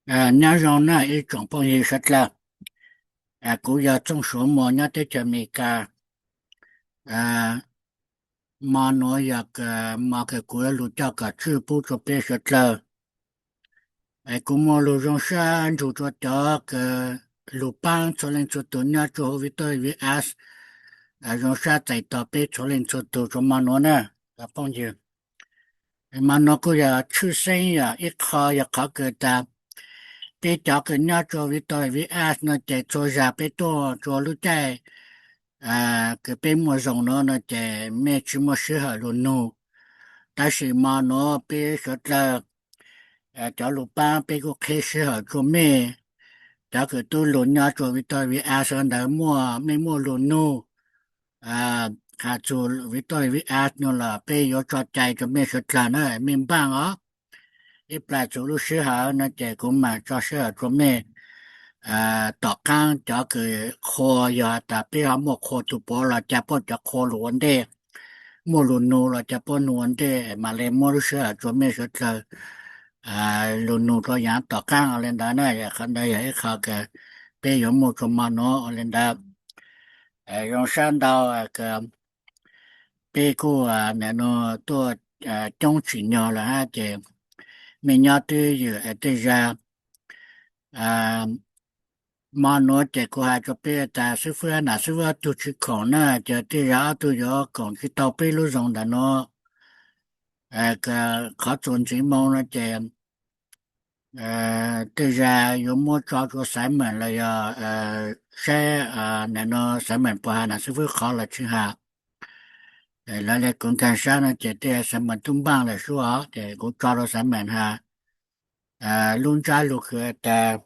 Nyob zoo na ib tsoom phooj ywg sawv dlawg. Kuv yog Txooj Suav Muas nyob teb chaws Amelikas. Mo nuav yog mo kws kuv yuav lug coj kom tswj pub rua peb sawv dlawg. Kuv muaj lug zoo sab nrug rua cov kws lug paab txhua leej txhua tug nyob rua huv Victoria V S. Zoo sab txais tos peb txhua leej txhua tug rua mo nuav na, cov phooj ywg. Mo nuav kuj yog tshwj xeeb yog ib qho yog qhov kws tas peb cov kws nyob rua Victoria V S no ces txhua zag peb tuaj rua lub caij kws peb muaj zoo nuav no ces mej tsis muaj sij hawm lug nug. Tab sis mo nuav peb sawv dlawg cov lug paab peb kuj qheb sij hawm rua mej. Cov kws tub lug nyob rua Victoria V S ntawd muaj, mej muaj lug nug has txug Victoria V S no los peb yuav tso cai rua mej sawv dlawg na, mej npaaj os. Ib plag txug lub sij hawm no ces kuv mam tso sij hawm rua mej. Tom qaab cov kws qhua, yog tas peb ho muaj qhua tug puav los ca puab cov qhua lug ua ntej, muaj lug nug los ca puab nug ua ntej mam le muab lub sij hawm rua mej sawv dlawg lug nug rua yaav tom qaab ua le ntawd na. Qhov ntawd yog ib qho kws peb yuav muaj rua mo nuav ua le ntawd. Zoo sab ntau kws peb kuj tuaj coob tsim nyog lawm hab ces mej nyob twb ywm tej zag. Mo nuav ces kuv has rua peb tas xib fwb hab nam xib fwb ob tug tsis khoom na, ces tej zag ob tug yuav koom tsis tau peb lub zoo ntawm nuav. Qhov txuas ntxiv moo no ces tej zag yuav muab tso rua Simon los yog saib nam no Simon puas has nam xib fwb qhov los tsis has. Lawv le kuv nkaag sab no ces tej Simon tub npaaj lawm sub os, ces kuv tso rua Simon has lub ntsab lug kws tas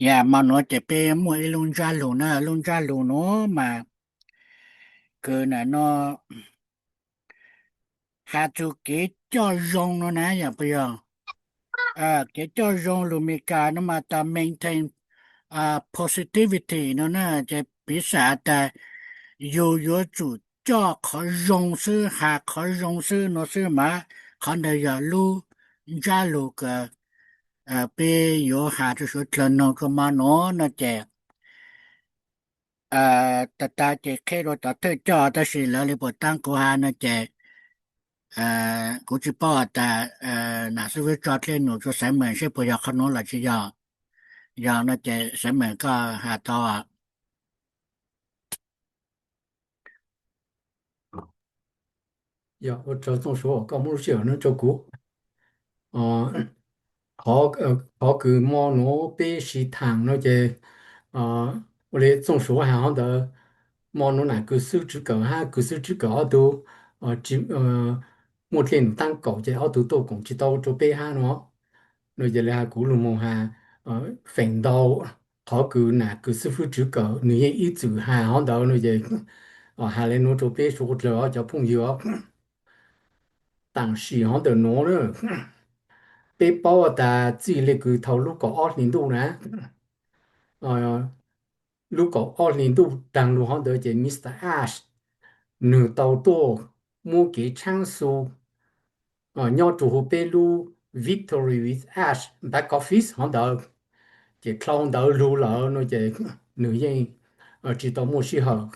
Yam mo nuav ces peb muaj ib lub ntsab lug na, lub ntsab lug nuav mas kws nam no has txug kev coj zoo no na, yog puas yog? Kev coj zoo lug Meskas no mas tas maintain positivity no na, ces piv xam tas yug yuav tsum coj qhov zoo xwb, has qhov zoo xwb no xwb mas qhov ntawd yog lub ntsab lug kws peb yuav has rua suav dlawg noog rua mo nuav no ces tag tag ces qheb rua cov thawj coj, tab sis lawv li puas taab kuv has no ces kuv tsis paub has tas nam xib fwb tso dlej num rua Simon seb puas yog qhov nuav los tsis yog. Yog no ces Simon koj has tau. Yog ua tsaug Txooj Suav koj muab lub sij hawm no rau kuv. Qhov kws mo nuav peb sib thaam no ces ua li Txooj Suav has hov ntawd, mo nuav nam kws xwb tswv kawm hab kws xwb tswv kawm ob tug muaj dlej num taab kaum ces ob tug tuaj koom tsis tau rua peb hab no. No ces li has kuv lug moog has feem ntau qhov kws nam kws xwb fwb tswv kawm nwg yeej ib txwm has hov ntawd no ces has le nuav rua peb suav dlawg cov phooj ywg os. Taam sim hov ntawm nuav, peb paub tas txij le kws thaum lub kaum ob hli ntuj na, lub kaum ob hli ntuj taag lug hov ntawd ces Mr Ash nwg tau tuaj muab kev tshaab xu nyob rua huv peb lub Victory with Ash back office hov ntawd. Ces dlhau ntawd lug lawm no ces nwg yeej tsis tau muaj sij hawm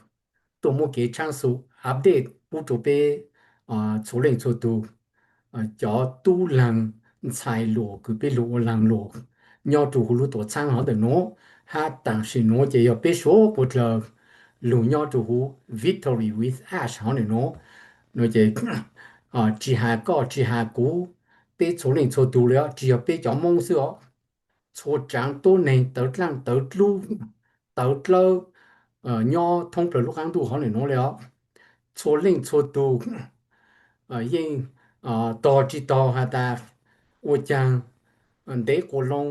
tuaj muab kev tshaab xu update pub rua peb txhua leej txhua tug cov tub laag ntxhais luam kws peb lug ua laag luam nyob rua huv lub tuam txhaab hov ntawm nuav. Hab taam sim nuav ces yog peb suav dlawg lug nyob rua huv Victory with Ash hov ntawm nuav no ces tsis has koj tsis has kuv, peb txhua leej txhua tug le, tsis yog peb cov Moob xwb os, txhua tsaav tuab neeg tawv dlaaj tawv dlub tawv dlawb nyob thoob plawg lub qaab ntuj hov ntawm nuav le os. Txhua leej txhua tug yeej tog tsis tog has tas ua caag ntev quas loo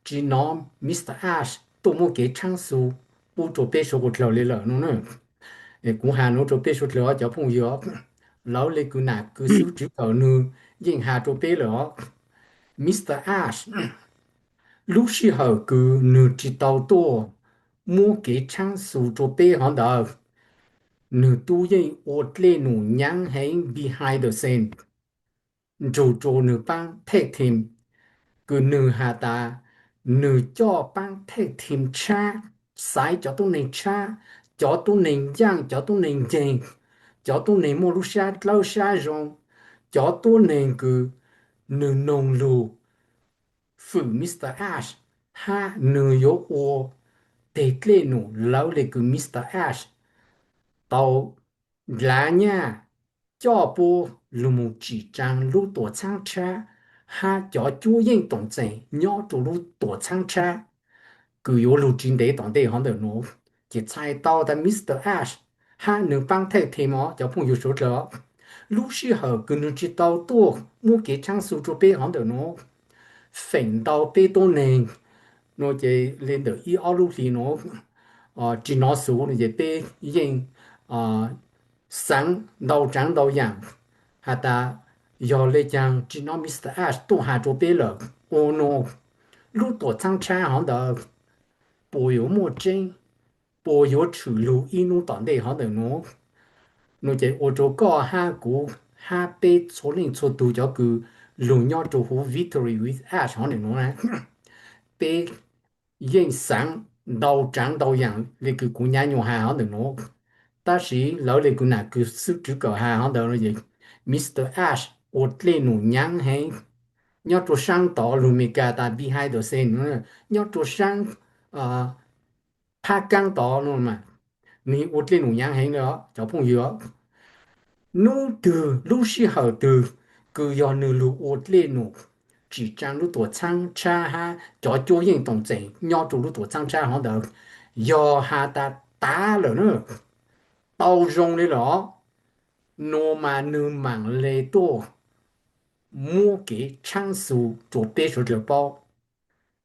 tsis nov Mr Ash tuaj muab kev tshaab xu pub rua peb suav dlawg le lawm no na. Kuv has nuav rua peb suav dlawg os cov phooj ywg os, lawv le kws nam kws xwb tswv kawm nwg yeej has rua peb lawm os. Mr Ash lub sij hawm kws nwg tsis tau tuaj muab kev tshaab xu rua peb hov ntawd, nws tub yeej ua dlej num nyaav heev behind the scene nrug rua nws paab tag team, kws nws has tas nws coj paab tag team tshab, xaiv cov tuab neeg tshab, cov tuab neeg ncaaj, cov tuab neeg nceeg, cov tuab neeg muaj lub sab dlawb sab zoo, cov tuab neeg kws nws noog lug fwm Mr Ash, hab nws yuav ua teg dlej num lawv le kws Mr Ash tau nplaav nyaj coj puab lug moog tsim tsaav lub tuam txhaab tshab hab cov cuab yeej toom txeem nyob rua lub tuam txhaab tshab kws yuav lug tsi ntev tom ntej hov ntawm nuav. Ces txhais tau tas Mr Ash hab nws paab tag team os cov phooj ywg suav dlawg, lub sij hawm kws nws tsi tau tuaj muab kev tshaab xu rua peb hov ntawm nuav, feem ntau peb tuab neeg nuav ces le ntawm ib ob lub hli nuav tsi nov xu nuav ces peb yeej xaav ntau tsaav ntau yaam has tas yog le caag tsi nov Mr Ash tuaj has rua peb lawm ua nuav, lub tuam txhaab tshab hov ntawd puas yuav muaj tseeb, puas yuav tshwm lug ib nub tom ntej hov ntawm nuav. Nuav ces ua rua koj hab kuv hab peb txhua leej txhua tug cov kws lug nyob rua huv Victory with Ash hov ntawm nuav na, peb yeej xaav ntau tsaav ntau yaam le kws kuv nyaav nyuas has hov ntawm nuav, tab sis lawv le kws nam kws xwb tswv kawm has hov ntawd, Mr Ash ua dlej num nyaav heev nyob rua saab tod lug Mes Kas tas behind the scene, nyob rua saab phab kaab tod nuav mas nwg ua dlej num nyaav heev le os cov phooj ywg. Nub twg lub sij hawm twg kws yog nwg lug ua dlej num tsim tsaav lub tuam txhaab tshab hab cov cuab yeej toom txeem nyob rua lub tuam txhaab tshab hov ntawd, yog has tas tav lawm na, tau zoo le lawm os, nuav mas nwg maam le tuaj muab kev tshaab xu rua peb suav dlawg paub.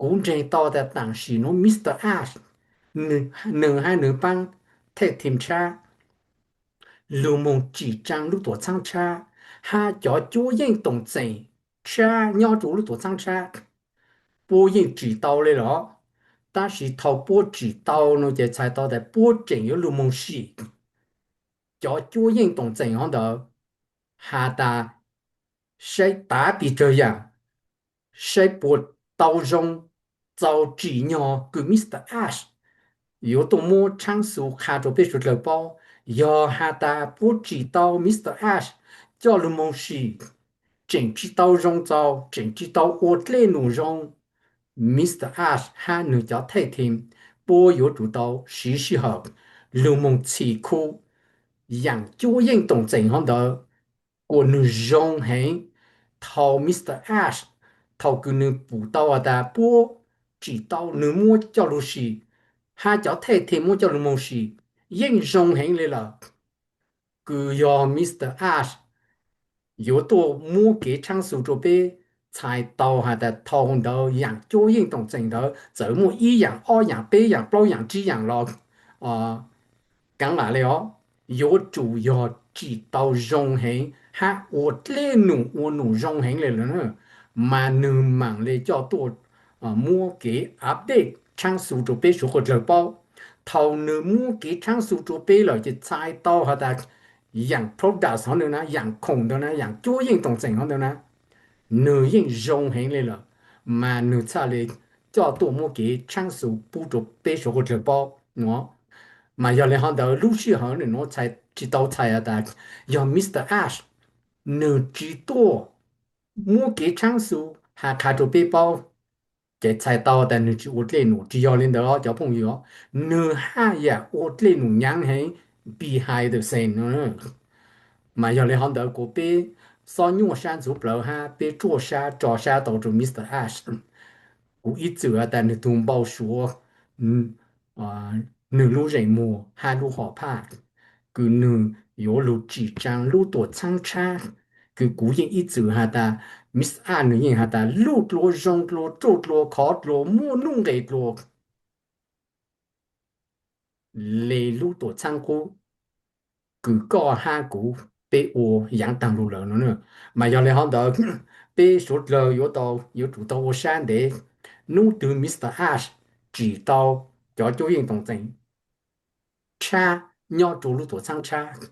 Kuv ntseeg tau tas taam sim nuav Mr Ash, nwg hab nwg paab tag team tshab lug moog tsim tsaav lub tuam txhaab tshab hab cov cuab yeej toom txeem tshab nyob rua lub tuam txhaab tshab, puab yeej tsim tau le lawm. Tab sis thaus puab tsim tau nuav ces txhais tau tas puab tseem yuav lug moog sim cov cuab yeej toom txeem hov ntawd has tas saib tav pes tsawg yaam, saib puas tau zoo txaus tsim nyog kws Mr Ash yuav tuaj muab tshaab xu qha rua peb suav dlawg paub. Yog has tas puab tsim tau Mr Ash coj lug moog sim tseem tsi tau zoo txaus, tseem tsi tau ua dlej num zoo, Mr Ash hab nwg cov tag team puab yuav tsum tau siv sij hawm lug moog txhim khu yaam cuab yeej toom txeem hov ntawd kuas nwg zoo heev. Thaus Mr Ash, thaus kws nwg pum tau has tas puab tsim tau nwg muab coj lug sim hab cov tag team muab coj lug moog sim yeej zoo heev le lawm, kws yog Mr Ash yuav tuaj muab kev tshaab xu rua peb txhais tau has tas thaus ntawd yaam cuab yeej toom txeem ntawd txawm muaj ib yaam ob yaam peb yaam plaub yaam tsib yaam los kaav lam le os, yuav tsum yog tsim tau zoo heev hab ua dlej num ua num zoo heev le lawm na, mas nwg maam le coj tuaj muab kev update tshaab xu rua peb suav dlawg paub. Thaus nwg muab kev tshaab xu rua peb lawm ces txhais tau has tas yaam product hov ntawd na, yaam khoom ntawd na, yaam cuab yeej toom txeem hov ntawd na, nwg yeej zoo heev le lawm, mas nwg txhaj le coj tuaj muab kev tshaab xu pub rua peb suav dlawg paub nuav. Mas yog le hov ntawd lub sij hawm nuav txhais, tsis tau txhais has tas yog Mr Ash nwg tsis tuaj muab kev tshaab xu has qha rua peb paub, ces txhais tau tas nwg tsis ua dlej num. Tsis yog le ntawd os cov phooj ywg, nwg haj yam ua dlej num nyaav heev behind the scene. Mas yog le hov ntawd kuas peb xob nyuaj sab ntxuv plawv hab peb tsuaj sab tso sab tau rua Mr Ash. Kuv ib txwm has tas nwg tug npau suav, nwg lub zeem muag hab lub hom phaj, kws nwg yuav lug tsim tsaav lub tuam txhaab tshab, kws kuv yeej ib txwm has tas Mr Ash nwg yeej has tas luj dlua zoo dlua ruaj dlua khov dlua muaj nuj nqes dlua le lub tuam txhaab qub kws koj hab kuv peb ua yaav taag lug lawm no. Mas yog le hov ntawd peb suav dlawg yuav tau, yuav tsum tau ua sab ntev. Nub twg Mr Ash tsim tau cov cuab yeej toom txeem tshab nyob rua lub tuam txhaab tshab.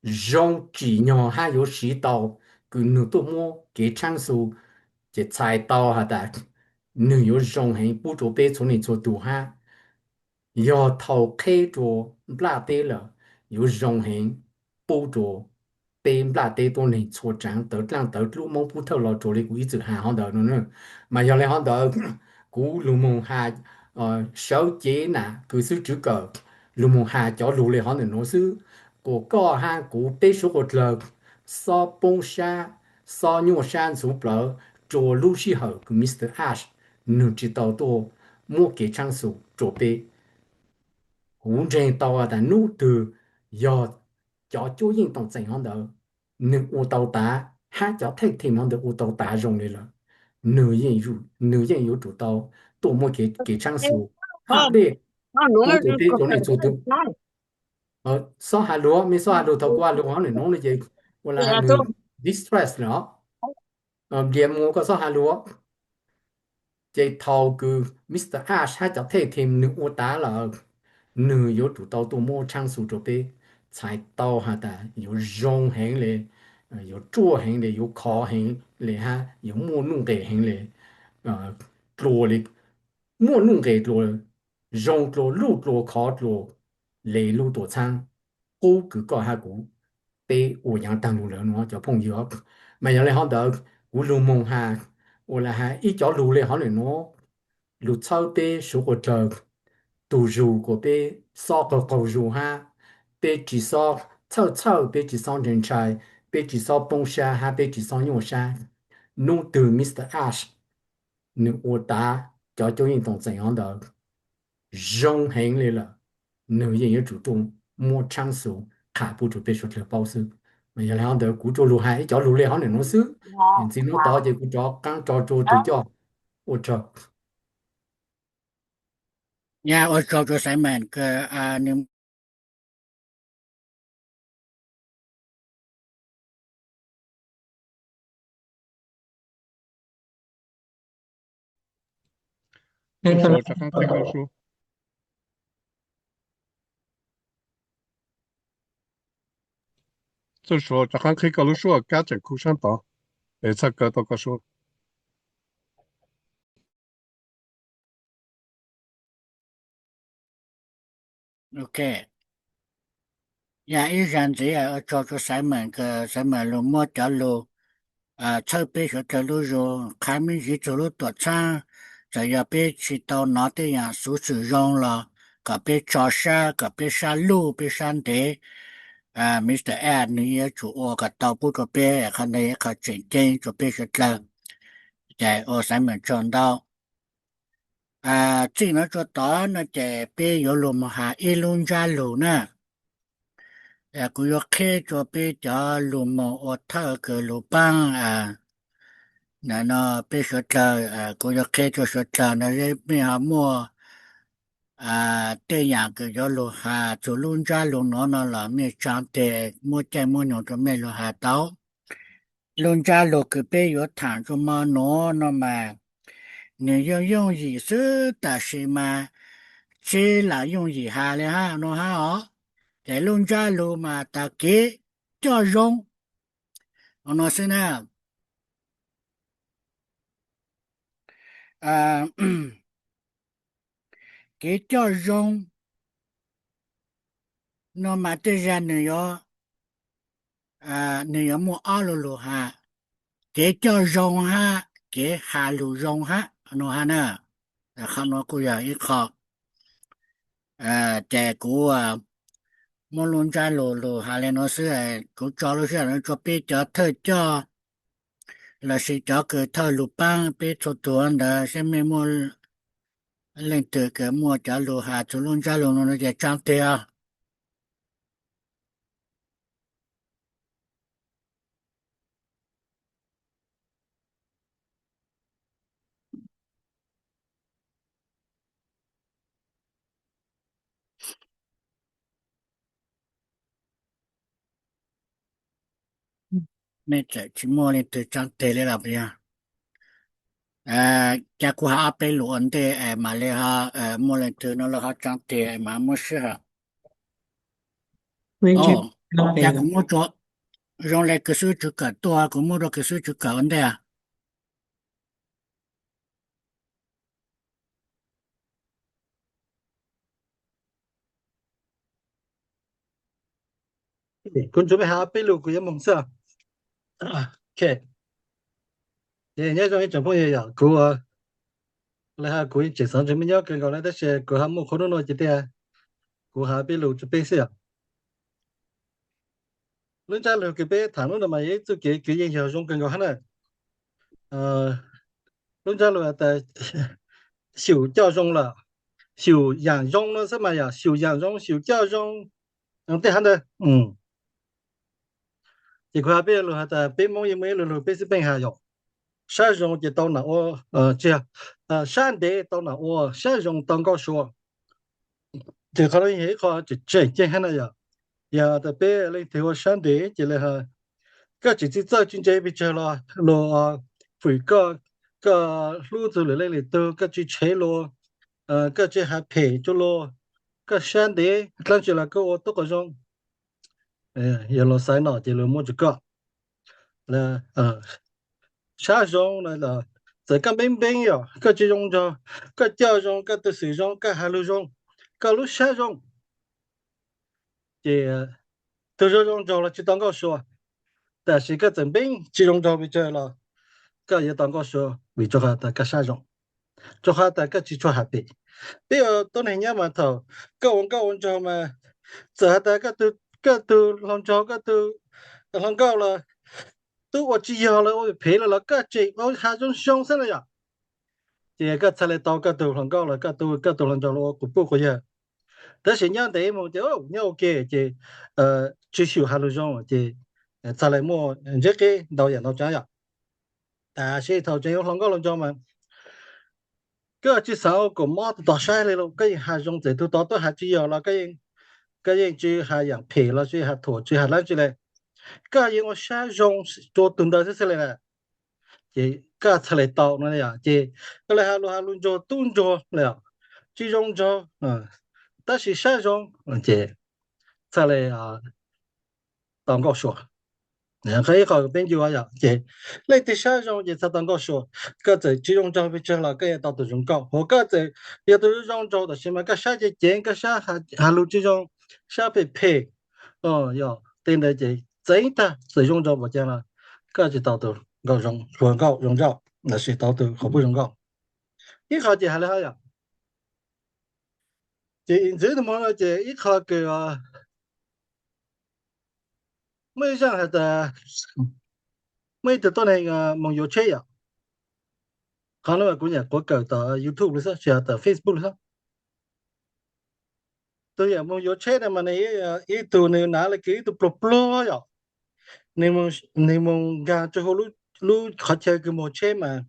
Zoo tsim nyog hab yuav siv tau kws nwg tuaj muab kev tshaab xu, ces txhais tau has tas nwg yuav zoo heev pub rua peb txhua leej txhua tug hab yog thaus qheb rua nplaj teb lawm, yuav zoo heev pub rua peb nplaj teb tuab neeg txhua tsaav tawv dlaaj tawv dlub Moob pub thawj los rua le kuv ib txwm has hov ntawd no. Mas yog le hov ntawd, kuv lug moog has sawv cev nam kws xwb tswv kawm, lug moog has cov lug le hov ntawm nuav xwb, kuas koj hab kuv peb suav quas dlawg xob poob sab, xob nyuaj sab ntxhuv plawv rua lub sij hawm kws Mr Ash nwg tsi tau tuaj muab kev tshaab xu rua peb. Kuv ntseeg tau tas nub twg yog cov cuab yeej toom txeem hov ntawd nwg ua tau tav hab cov theej theem hov ntawd ua tau tav zoo le lawm, nwg yeej yuav tsum tau tuaj muab kev tshaab xu hab dlej pub rua peb txhua leej txhua tug. Xob has lug, mej xob has lug, thaus kuv has lug hov nwm nuav le ces ua le has nwg distress lawm os. Nplias mus koj xob has lug. Ces thaus kws Mr Ash hab cov theej theem nwg ua tav lawm, nwg yuav tsum tau tuaj muab tshaab xu rua peb, txhais tau has tas yuav zoo heev le, yuav ruaj heev le, yuav khov heev le hab yuav muaj nuj nqes heev le, dlua le, muaj nuj nqes dlua, zoo dlua, luj dlua, khov dlua le lub tuam txhaab qub kws koj hab kuv peb ua yaav taag lug lawm nuav cov phooj ywg. Mas yog le hov ntawd kuv lug moog has ua le has ib cov lug le hov ntawm nuav, lug txhawb peb suav quas dlawg tug zug kuas peb xob qaug qaug zug hab peb tsi xob txhawj txhawj, peb tsi xob ntshai ntshai, peb tsi xob poob sab hab peb tsi xob nyuaj sab. Nub twg Mr Ash nwg ua tav cov cuab yeej toom txeem hov ntawd zoo heev le lawm, nwg yeej yuav tsum tuaj muab tshaab xu qha pub rua peb suav dlawg paub xwb. Mas yog le hov ntawd kuv tsuas lug has ib cov lug le hov ntawm nuav xwb, ntxiv nub tod ces kuv rov qaab tso rua tug coj. Ua tsaug. Yog ua tsaug rua Simon kws nwg Txawj Suav rov qaab qhib koj lub suab kab tseem khu saab tod, es txhawj kaw tau koj suab. Ok, yog ib zag ntxiv ua tsaug rua Simon kws Simon lug muab cov lug txhawb peb suav dlawg lub zug, qha me ntsis txug lub tuam txhaab, txawm yog peb tsi tau nov tej yaam xuv xwm zoo los kom peb tso sab, kom peb sab luj peb sab ntev. Mr Ash nwg yuav tsum ua kom tau pub rua peb, qhov ntawd yog qhov tseem ceeb rua peb suav dlawg. Ces ua Simon tsaug ntau. Txij nuav tsuas tod no ces peb yuav lug moog has ib lub ntsab lug na. Kuv yuav qheb rua peb cov lug moog ua thawj kws lug paab no peb suav dlawg. Kuv yuav qheb rua suav dlawg no, mej ho muaj tej yaam kws yuav lug has txug lub ntsab lug nuav no los mej tsaa teg, muab caij muab nyoog rua mej lug has tau. Lub ntsab lug kws peb yuav thaam rua mo nuav no mas, nwg yooj yooj yim xwb, tam sis mas tsi lam yooj yim has le hab nuav hab os. Ces lub ntsab lug mas tas kev coj zoo nuav xwb na. Kev coj zoo no mas tej zag nwg yuav, nwg yuav muaj ob lug lug has, kev coj zoo hab kev has lug zoo hab nuav hab na. Qhov nuav kuj yog ib qho. Ces kuv muab lub ntsab lug lug has le nuav xwb, kuv tso lub sij hawm no rua peb cov thawj coj lossis cov kws thawj lug paab peb txhua tug ntawd, saib mej muaj leej twg kws muaj cov lug has txug lub ntsab lug nuav no ces tsaa teg os. Mej tseem tsi muaj leej twg tsaa teg le los puas yog? Ca kuv has ob peb lus ua ntej es mam le ho muaj leej twg no lawv ho tsaa teg mas muaj sij hawm. Cas kuv muab rau, zoo li kws xib hwb Tswv Kawm tuaj, kuv muab rau kws xib hwb Tswv Kawm ua ntej. Kuv tsuas peb has peb lus kuv yuav moog xwb. Ok, nyob zoo ib tsoom phooj ywg, yog kuv, kuv tseem xav ntsib mej nyob kawg nkaus na, tab sis kuv ho muaj qhov nuj nuav ces tias kuv has peb lus rau peb xwb yom. Lub ntsab lug kws peb tham hnub no mas yog ib txuj kev kws yeej yog zoo kawg nkaus hab na. Lub ntsab lug tas xyum coj zoo lawm, xyum yaam zoo no xwb mas yog xyum yaam zoo, xyum coj zoo, tej hab ntawd. Ces kuv has peb lug has tas peb Moob yeej muaj ib lu lug peb xib peej has yog sab zoo ces tau nam ua, tsis, sab ntev tau nam ua, sab zoo tau nkauj sua. Ces qhov no yog ib qho tseem ceeb hab na yom. Yog tas peb leej twg ua sab ntev ces le has, koj tsis txawj tsis ntse pes tsawg los luag fwm koj, koj hlub txug lwm leej lwm tug, koj tsis tshev luag, koj tsis has phem rua luag, koj sab ntev dlaab tsi los koj ua tub qhov zoo, yog luag xaiv nom ces luag muab rua koj. Sab zoo no txawm koj npeeb npeeb yom, koj tsis zoo nraug, koj coj zoo, koj tu xwm zoo, koj has lug zoo, koj lub sab zoo, ces tug zoo zoo nraug los tsis tau nkauj sua, tab sis koj txawm npeeb tsis zoo nraug pes tsawg los koj yuav tau nkauj sua vim rua qhov tas koj sab zoo, rua qhov tas koj tsis tshua has phem. Peb ua tuab neeg nyob mas thaum koj ua nkauj ua nraug mas txawm has tas koj tug hluas nraug, koj tug hluas nkauj los tub ua tsis yog los ua phem los los koj tseem ua has zoo zoo xwb na yom. Ces koj txhaj le tau koj tug hluas nkauj los koj tug hluas nraug los ua quas puj quas yawg. Tab sis nyob ntev moog ces nyob ua ke ces tsis xyum has lug zoo ces txhaj le muaj ntseb qeb ntau yam ntau tsav yom. Tab sis thaum tseem ua hluas nkauj hluas nraug mas koj tsis xaav ua kaum mob tug tod saib le los koj yeej has zoo, txawm tug tod tub has tsis yog los koj yeej tsis has yaam phem los tsis has thuam tsis has dlaab tsi le, koj yeej ua sab zoo rua tug ntawd xwb xwb le na. Ces koj txhaj le tau no yom, ces koj le has lug has lug nraug tub nraug le, tsis zoo nraug tab sis sab zoo, ces txhaj le tau nkauj sua. Qhov ib qho peb ncu yom, ces leej twg sab zoo ces txhaj tau nkauj sua. Koj txawm tsis zoo nraug pes tsawg los koj yuav tau tug zoo nkauj, hos koj txawm yog tug zoo nraug tab sis mas koj sab ceev ceev, koj sab has lug tsis zoo, sab phem phem, yog tej ntawd ces txawm tag txawm zoo nraug npaum caag los koj tsis tau tug hluas nkauj zoo nraug lossis tau tug quas puj zoo nkauj. Ib qho ces has le hab yom. Ces ntxiv tug moog no ces ib qho kws muaj ib zaaj has tas muaj ib tug tuab neeg moog yuav tsheb yom. Qhov no kuv nyam quav kawm tom YouTube li xwb, tsis has tom Facebook li xwb. Tug yam moog yuav tsheb na mas nws ib tug nws nav le kws ib tug pluag pluag yom. Nws moog nkaag rua huv lub qhov chaw kws muag tsheb mas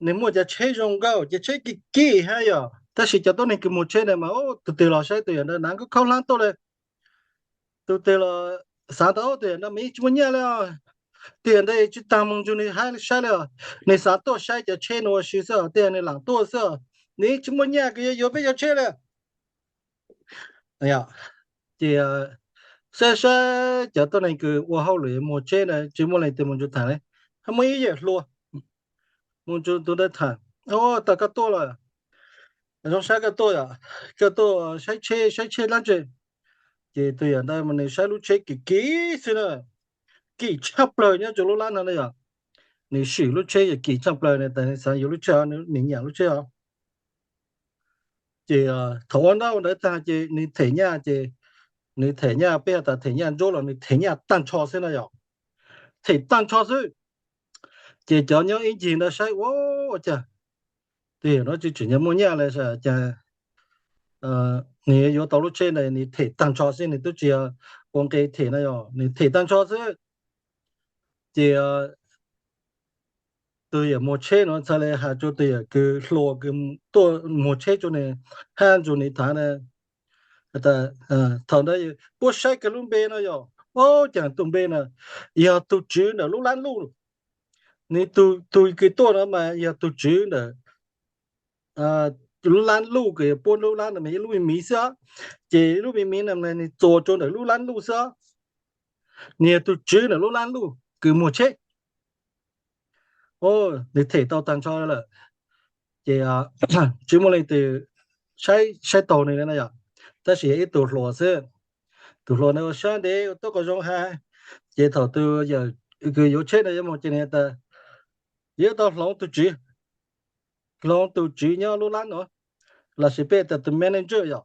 nws muaj cov tsheb zoo nkauj, cov tsheb kim kim hab yom. Tab sis cov tuab neeg kws muag tsheb na mas tug twg los saib tug yam ntawd nav nkauj khaub hlab tuaj le. Tug twg los xaav tas tug yam ntawd mas yeej tsis muaj nyaj le, tug yam ntawd tsis taag moog nrug nws hab saib le, nws xaav tuaj saib cov tsheb no ua si xwb, tej nws laam tuaj xwb, nws yeej tsis muaj nyaj kws yuav yuav peb cov tsheb le. Ces saib saib cov tuab neeg kws ua hauj lwm muag tsheb na tsis muaj leej twg moog nrug thaam le. Hab muaj ib yawm hluas moog nrug tug ntawd thaam, tas koj tuaj los, zoo sab koj tuaj, koj tuaj saib tsheb, saib tsheb dlaab tsi? Ces tug yam ntawd mas nws saib lub tsheb kim kim xwb na, kim tshaj plawg nyob rua lub lab no na yom. Nws sim lub tsheb yog kim tshaj plawg, nws tas nws xaav yuav lub tsheb, nws nyam lub tsheb os. Ces thaum ua ntaub ua ntawv tag ces nws them nyaj, ces nws them nyaj, peb has tas them nyaj ntsuab los nws them nyaj tag nrho xwb na yom. Them tag nrho xwb. Ces cov nyob ib ncig ntawd saib ua, ua cas tug yam no tsis tseem muaj nyaj le, cas nws yuav tau lub tsheb ntawd, nws them tag nrho xwb, nws twb tsis yog ua nqe them na yom, nws them tag nrho xwb. Ces tug yawm muag tsheb no txhaj le has rua tug yawm kws hluas kws tuaj muag tsheb rua nws hab nrug nws thaam na, thaum ntawd puab saib kag lub npe no yog, ua cas tug npe na yog tug tswv ntawm lub lab luj. Nws tug kws tuaj no mas yog tug tswv ntawm lub lab luj kws puab lub lab no mas ib lub me miv xwb os. Ces lub me miv no nws txuas rua ntawm lub lab luj xwb os. Nws yog tug tswv ntawm lub lab luj kws muag tsheb. Nws them tau taag nrho lawm, ces tsis muaj leej twg saib taug nws le no yom. Tab sis yog ib tug hluas xwb. Tug hluas no ua sab ntev ua tuab qhov zoo hab, ces thaum tus yawm kws yuav tsheb no yuav moog ces nws tas yuav tau hloov tug tswv, hloov tug tswv nyob lub lab no, lossis peb tas tus manager yom,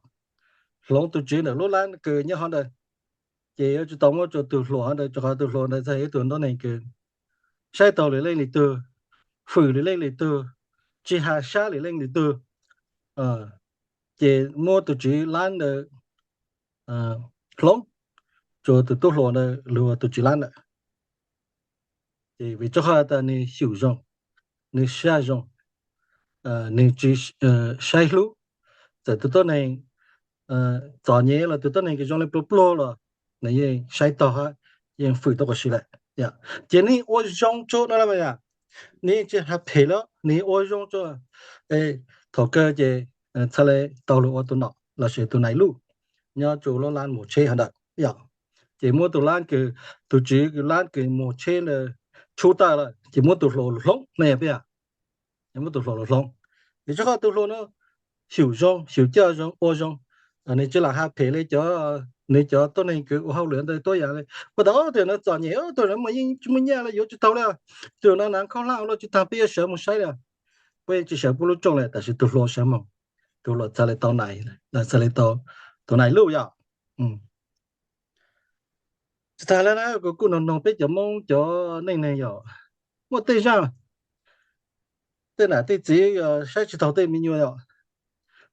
hloov tug tswv ntawm lub lab kws nyob hov ntawd. Ces yuav tsum tau muab rua tug hluas hov ntawd, rua qhov tug hluas ntawd txawm yog ib tug tuab neeg kws saib taug lwm leej lwm tug, fwm lwm leej lwm tug, tsis has sab lwm leej lwm tug. Ces muab tug tswv lab ntawd hloov rua tug tub hluas ntawd lug ua tug tswv lab lawm. Ces vim rua qhov tas nws xyum zoo, nws sab zoo, nws tsis saib hlub. Txawm tus tuab neeg txom nyem los tus tuab neeg kws zoo le pluag pluag los nws yeej saib taug hab, yeej fwm tau quas si lawm. Ces neeg ua zoo rua no los yom, nws yeej tsis has phem li, nws ua zoo rua, thaum kawg ces txhad le tau lug ua tug nom lossis tug nais luj nyob rua lub lab muag tsheb hov ntawd yom. Ces muab tug lab kws, tug tswv kws lab kws muag tsheb ntawd tshub tawm lawm ces muab tug hluas lug hloov ne yog peb yog, muab tug hluas lug hloov. Vim rua qhov tug hluas no xyum zoo, xyum coj zoo, ua zoo, nws tsis lam has phem le cov, nws cov tuab neeg kws ua hauj lwm ntawd tuab yam le, puas tas ob tug no txom nyem, ob tug no mas yeej tsis muaj nyaj le, yuav tsis taug le, tus no nav khaub hlab ua luaj tsis taag, peb yuav sawv moog saib le. Puab yeej tsis sawv puab lub rooj le, tab sis tug hluas sawv moog, tug hluas txhad le tau nais, txhad le tau tus nais luj yom. Tsis tas le na, kuv kuj noog noog peb cov Moob cov neej neeg yom, muaj tej zaaj tej nam tej txiv saib tsis taug tej me nyuam yom.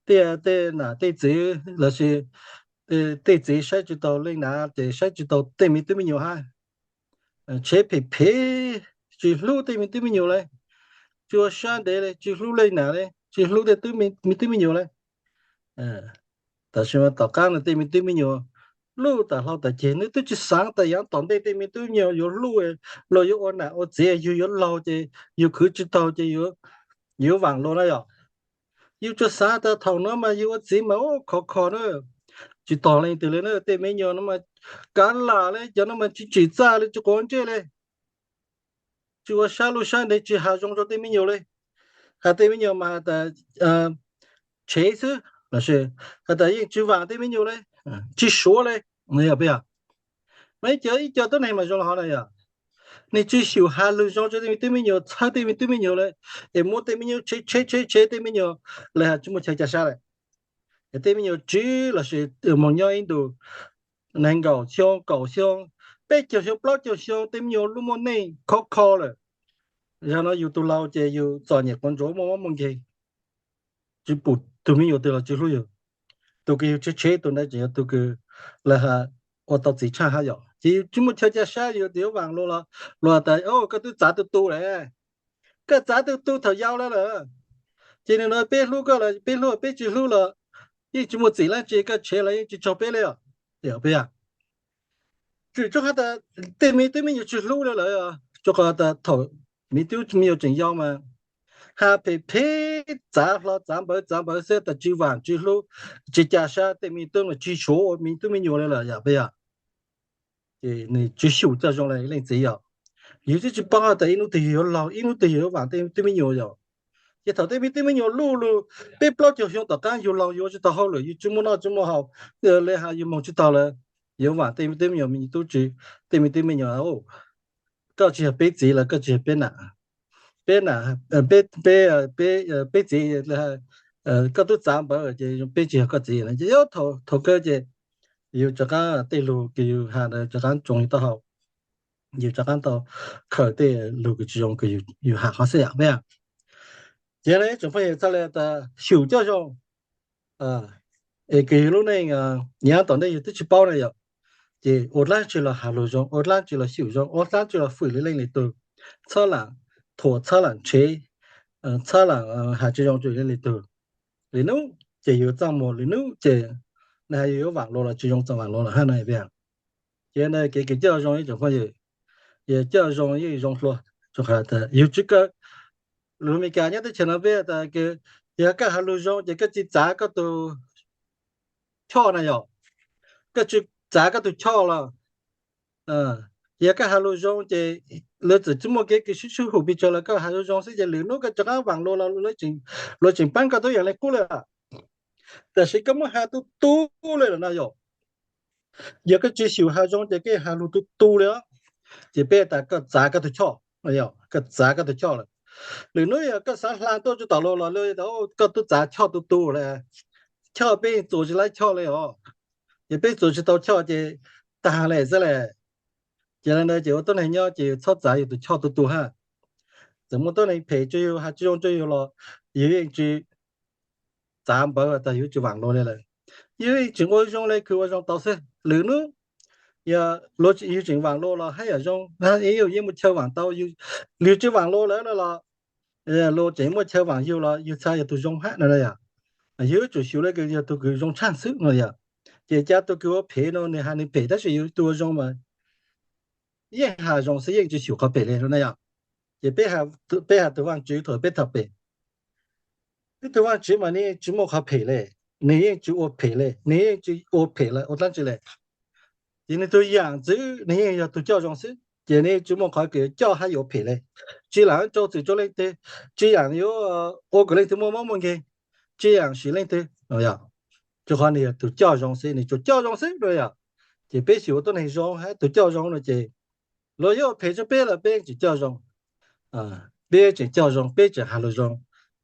Tej, tej nam tej txiv lossis tej txiv saib tsis taug leej nam ces saib tsis taug tej me tub me nyuam hab. Tshev phem phem, tsis hlub tej me tub me nyuam le, tsis ua sab ntev le, tsis hlub leej nam le, tsis hlub tej me tub me nyuam le. Tab sis mas tom qaab no tej me tub me nyuam luj tas hlau tas ceg, nws twb tsis xaav tas yaav tom ntej tej me tub me nyuam yuav luj, luag yuav ua nam ua txiv, yug yuav laug ces yug khwv tsis taug ces yuav vaam luas na yom. Yug tsuas xaav tas thaum no mas yug ua txiv mas khov kho na, tsis tog leej twg le na, tej me nyuam no mas kav lam le, cov no mas tsis tsim txaj le, tsis quav ntsej le, tsis ua sab luj sab ntev, tsis has zoo rua tej me nyuam le. Has tej me nyuam mas has tas tshev xwb, has tas yeej tsis vaam tej me nyuam le, tsis suav le, yog peb yog. Mas ib co, ib co tuab neeg mas zoo le hov na yom, nws tsis xyum has lug zoo rua tej me tub me nyuam, txhawb tej me tub me nyuam le, es muab tej me nyuam tshev tshev tshev tshev tej me nyuam le, has tsis muaj chaw ca sab le. Es tej me nyuam tswv lossis moog nyob ib ntus nees nkaum xyoo, kaum xyoo, peb caug xyoo, plaub caug xyoo, tej me nyuam lub muaj neej khov kho lawm. Yog no yug tug laug ces yug txom nyem quav ntsuav muaj mob muaj nkeeg, tsis pum tug me nyuam twg los tsis hlub yug. Tug kws yug tshev tshev tug ntawd tseem yog tug kws le has ua tau txiv tshaj hab yom. Ces yug tsis muaj chaw ca sab, yug tias yuav vaam luas los luas tas koj twb txav tug tu lawm, koj txav tug tu thaum yau lawm lawm. Ces nws no peb hlub koj los peb hlub, peb tsis hlub los yeej tsis muaj txim dlaab tsi, koj tshev los yeej tsis tsaug peb le os. Peb tsuas qhov tas tej me tub me nyuam tsis hlub le lawm, tsuas qhov tas thaum me tub me nyuam tseem yau mas has phem phem, txav hlo txav npawv txav npawv xwb tas tsis vaam tsis hlub, tsis ca sab tej me tub, tsis suav ua me tub me nyuam le lawm yom peb yom. Ces nws tsis xyum coj zoo le leej txiv yom. Yug twb tsis paub tas ib hnub twg yug yuav laug, ib hnub twg yug yuav vaam tej tub me nyuam yom. Ces thaum tej me tub me nyuam luj lug peb plaub caug xyoo tom qaab yug laug yuav tsis tau hauj lwm, yug tsis muaj noj tsis muaj haus, le has yug moog tsis taug lawm, yuav vaam tej me tub me nyuam me tub tsi, tej me tub me nyuam, koj tsis yog peb txiv los koj tsis yog peb nam, peb nam, peb, peb, peb txiv, koj twb txav npawv ces peb tsis yog koj txiv. Ces thaum kawg ces yug rov qaab tej lug kws yug has ntawd rov qaab tsoo yug taub hau, yug rov qaab tau khaws tej lug kws tsis zoo kws yug has qhov xwb yom peb. Ces ib tsoom phooj ywg txhaj le tas xyum coj zoo, es kws yug lub neej nyav tom ntej yug twb tsis paub na yom. Ces ua dlaab tsi los has lug zoo, ua dlaab tsi los xyum zoo, ua dlaab tsi los fwm lwm leej lwm tug, txhob lam thuam, txhob lam ntshev, txhob lam has tsis zoo rau lwm leej lwm tug. Lwm nub ces yug txaj muag, lwm nub ces nws has yug yuav vaam luas los tsis zoo txaj vaam luas lawm hab na peb. Ces ntawd kev kws coj zoo ib tsoom phooj ywg, yog coj zoo yeej zoo hlua, rua qhov tas yug tsis kawg. Lug Amelikas nyob teb chaws no peb tas kws Yog koj has lus zoo ces koj tsis txav koj tus choj na yom, koj tsis txav koj tus choj los, yog koj has lus zoo ces lawv txawm tsis muaj kev kws sib sib hum pes tsawg los koj has lus zoo xwb ces lwm hnub koj rov qab vaam lus los luag tseem paab koj tub yam le qub le. Tab sis koj muab has tu tu le lawm no yom, yog koj tsis xyum has zoo ces koj has lus tu tu le, ces peb tas koj txav koj tus choj, koj txav koj tus choj lawm. Lwm hnub yog koj xaav hla tuaj tsuj tom luag los koj tub txav choj tu tu le, choj peb yeej txuas tsis laib choj le os, ces peb txuas tsis tau choj ces taag le xwb le. Ces le ntawd ces ua tuab neeg nyob ces yus txhob txav yus tus choj tu tu hab. Txawm muaj tuab neeg phem rua yus, has tsis zoo rua yus los yus yeej tsis txav npawv tas yus tsis vaam lug le lawm. Yus yeej tseem ua zoo le kws ua zoo tau xwb. Lwm hnub yog yus tseem vaam lug los hab yam zoo, yus yeej muaj chaw vaam tau. Yus tsis vaam lug lawm no los luag tseem muaj chaw vaam yus los yus txhad yog tus zoo hab no yom. Yus yuav tsum xyum le kws yog tus kws zoo tshaaj xwb no yom. Ces ca tus kws ua phem no nwg has nwg phem tab sis yus tus ua zoo mas yeej has zoo xwb, yeej tsis xyum qhov phem le no na yom. Ces peb has tus Vaajtswv thaum peb tham pem, peb tus Vaajtswv mas nwg yeej tsis muaj qhov phem le, nwg yeej tsis ua phem le, nwg yeej tsis ua phem lawm ua dlaab tsi le. Ces nwg tus yaam ntxwv nwg yeej yog tus coj zoo xwb ces nwg yeej tsis muaj qhov kws coj hab yuav phem le. Tsis yaam yuav rau txim rua leej twg, tsis yaam yuav ua kom leej twg muaj mob muaj nkeeg, tsis yaam sim leej twg, rua qhov nwg yog tus coj zoo xwb, nwg tsuas coj zoo xwb no yom. Ces peb xyum ua tuab neeg zoo hab tus coj zoo no ces luag yuav ua phem rua peb los peb tseem coj zoo, peb tseem coj zoo, peb tseem has lug zoo,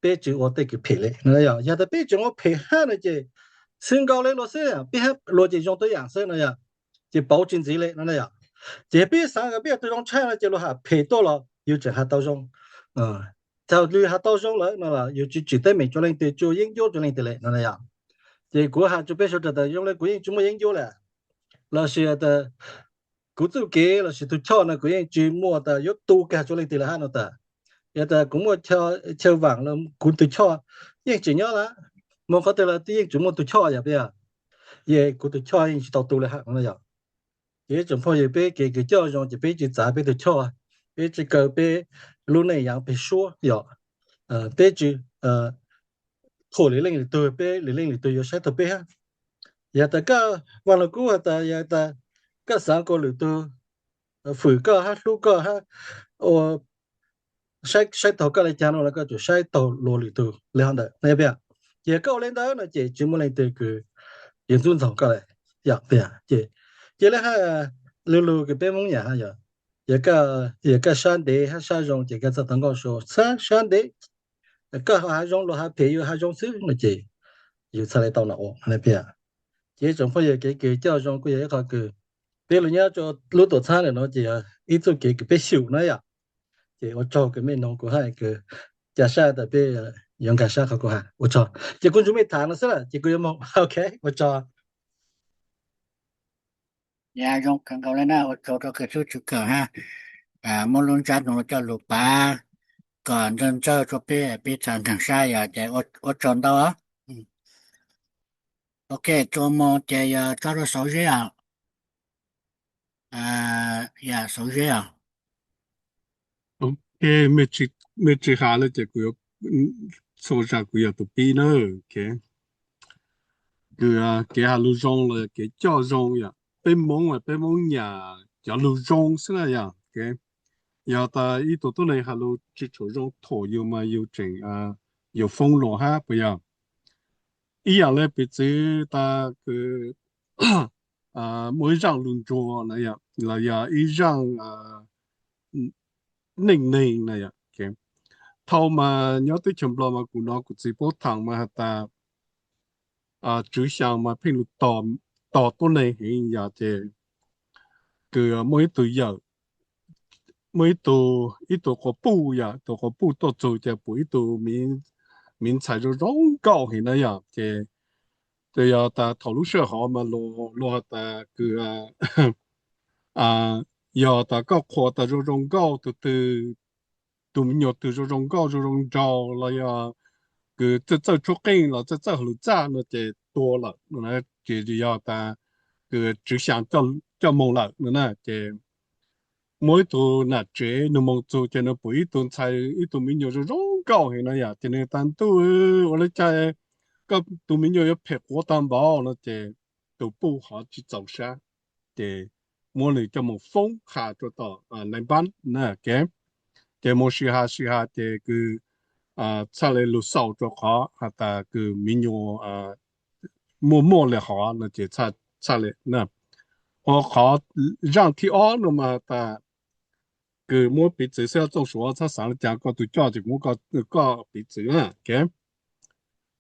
peb tsis ua tej kws phem le no yom. Yog tas peb tseem ua phem hab no ces xwb nkaus le luag xwb, peb hab luag ces zoo tuab yaam xwb no yom. Ces pauv tsis ntxiv le no na yom. Ces peb xaav kom peb yog tus zoo tshaaj no ces luag has phem tuaj los yus tseem has tau zoo. Thaum yus has tau zoo lawm no los yus tsis tsim teeb meem rua leej twg, tsis ua yeeb ncuab rua leej twg le no na yom. Ces kuv has rua peb sawv daws tas zoo le kuv yeej tsis muaj yeeb ncuab le, lossis tas kuv txuj kev lossis tus choj no kuv yeej tsis muaj tas yuav tu kag rua leej twg le hab no tas. Yog tas kuv muaj chaw vaam los kuv tus choj yeej tseem nyob lawm, moog qhov twg los yeej tseem muaj tus choj yom peb. Yog kuv tus choj yeej tsis tau tu le hab no yom. Ces tsoom phooj ywg, peb kev kws coj zoo ces peb tsis txav peb tus choj, peb tsis kaw peb lub neej yaav peg suab yom. Peb tsis thuam lwm leej lwm tug, peb lwm leej lwm tug yuav saib taug peb hab. Yog tas koj, Vaaj Lug Kub has tas yog tas koj xaav kom lwm tug fwm koj hab hlub koj hab ua saib taug koj le caag no los koj tsum saib taug luag lwm tug le hov ntawm no peb. Ces koj ua le ntawd no ces tsis muaj leej twg kws yuav ntxub ntxaug koj le. Ces le hab lug lug kws peb Moob Nyab Laj yog, yog koj sab ntev hab sab zoo ces koj txhaj tau nkauj sua sab ntev. Koj has zoo luag has phem yus has zoo xwb no ces yus txhaj le tau no ua le peb. Ces tsoom phooj ywg, kev kws coj zoo kuj yog ib qhov kws peb lug nyob rua lub tuam txhab ntawm no ces yog ib txuj kev kws peb xyum na yom. Ces ua tsaug kws mej noog kuv hab kws ca sab tas peb yuav nkag sab qhov kuv has, ua tsaug. Ces kuv ntsib mej tham no xwb lawm ces kuv yuav moog, ok, ua tsaug. Zoo kawg nkaus le na, ua tsaug rua kws tub Tswv Kawm hab, muab lub ntsab no coj lug pav kom ntsawg ntsawg rua peb, peb txhad nkag sab yom, ces ua tsaug ntau. Ok, txuas moog ces yog tso rua Xauv Zeb os. Yog Xauv Zeb os. Ok, mej tsis has le ces kuv yuav txhua zag kuv yog tus pib na. Kws kev has lug zoo los yog kev coj zoo yom, peb Moob mas peb Moob Nyab Laj cov lug zoo xwb na yom. Yog tas ib tug tuab neeg has lug tsis tshua zoo thuam yus mas yus tseem, yus foob luag hab puas yog? Ib yaam le piv txwv tas kws muaj ib zaaj lug ntsuag na yom, los yog ib zaaj neej neeg na yom. Thaum mas nyob teb chaws Nplog mas kuv nov kuv txiv puab thaam mas has tas Tswv Xyaa mas pheej lug tog tuab neeg heev yom, ces kws muaj ib tug yawm, muaj ib tug, ib tug quas puj yom, tus quas puj tuaj txug ces pum ib tug miv ntxhais zoo zoo nkauj heev na yom. Ces yog tas thaum lub sij hawm mas luag has tas kws yog tas koj qhuas tas zoo zoo nkauj, tus twg, tus me nyuam twg zoo zoo nkauj zoo zoo nraug los yog kws txawj txawj tshuab qeej los txawj txawj hauj lwm txaj no ces tua lawm no. Ces yog tas kws Tswv Xyaa coj moog lawm no na. Ces muaj ib tug nam tsev nwg moog txug ces nwg pum ib tug ntxhais, ib tug me nyuam zoo zoo kauj heev no yom, ces nws tas ntuj, ua li cas koj tus me nyuam yuav phem quav tag npaum no ces tus puj hov tsis txaus sab, ces muab nws coj mus foob qha rau tom nais npab na, ces mus sij has sij has ces kws txhaj le lug xaus rau qhov has tas kws me nyuam muaj muaj le hov no ces txhaj le na. Ho qhov zaaj thib ob no mas has tas kws muab piv txwv xwb, Txooj Suav txhob xaav le caag, koj tug coj ces kuv muab koj piv txwv na.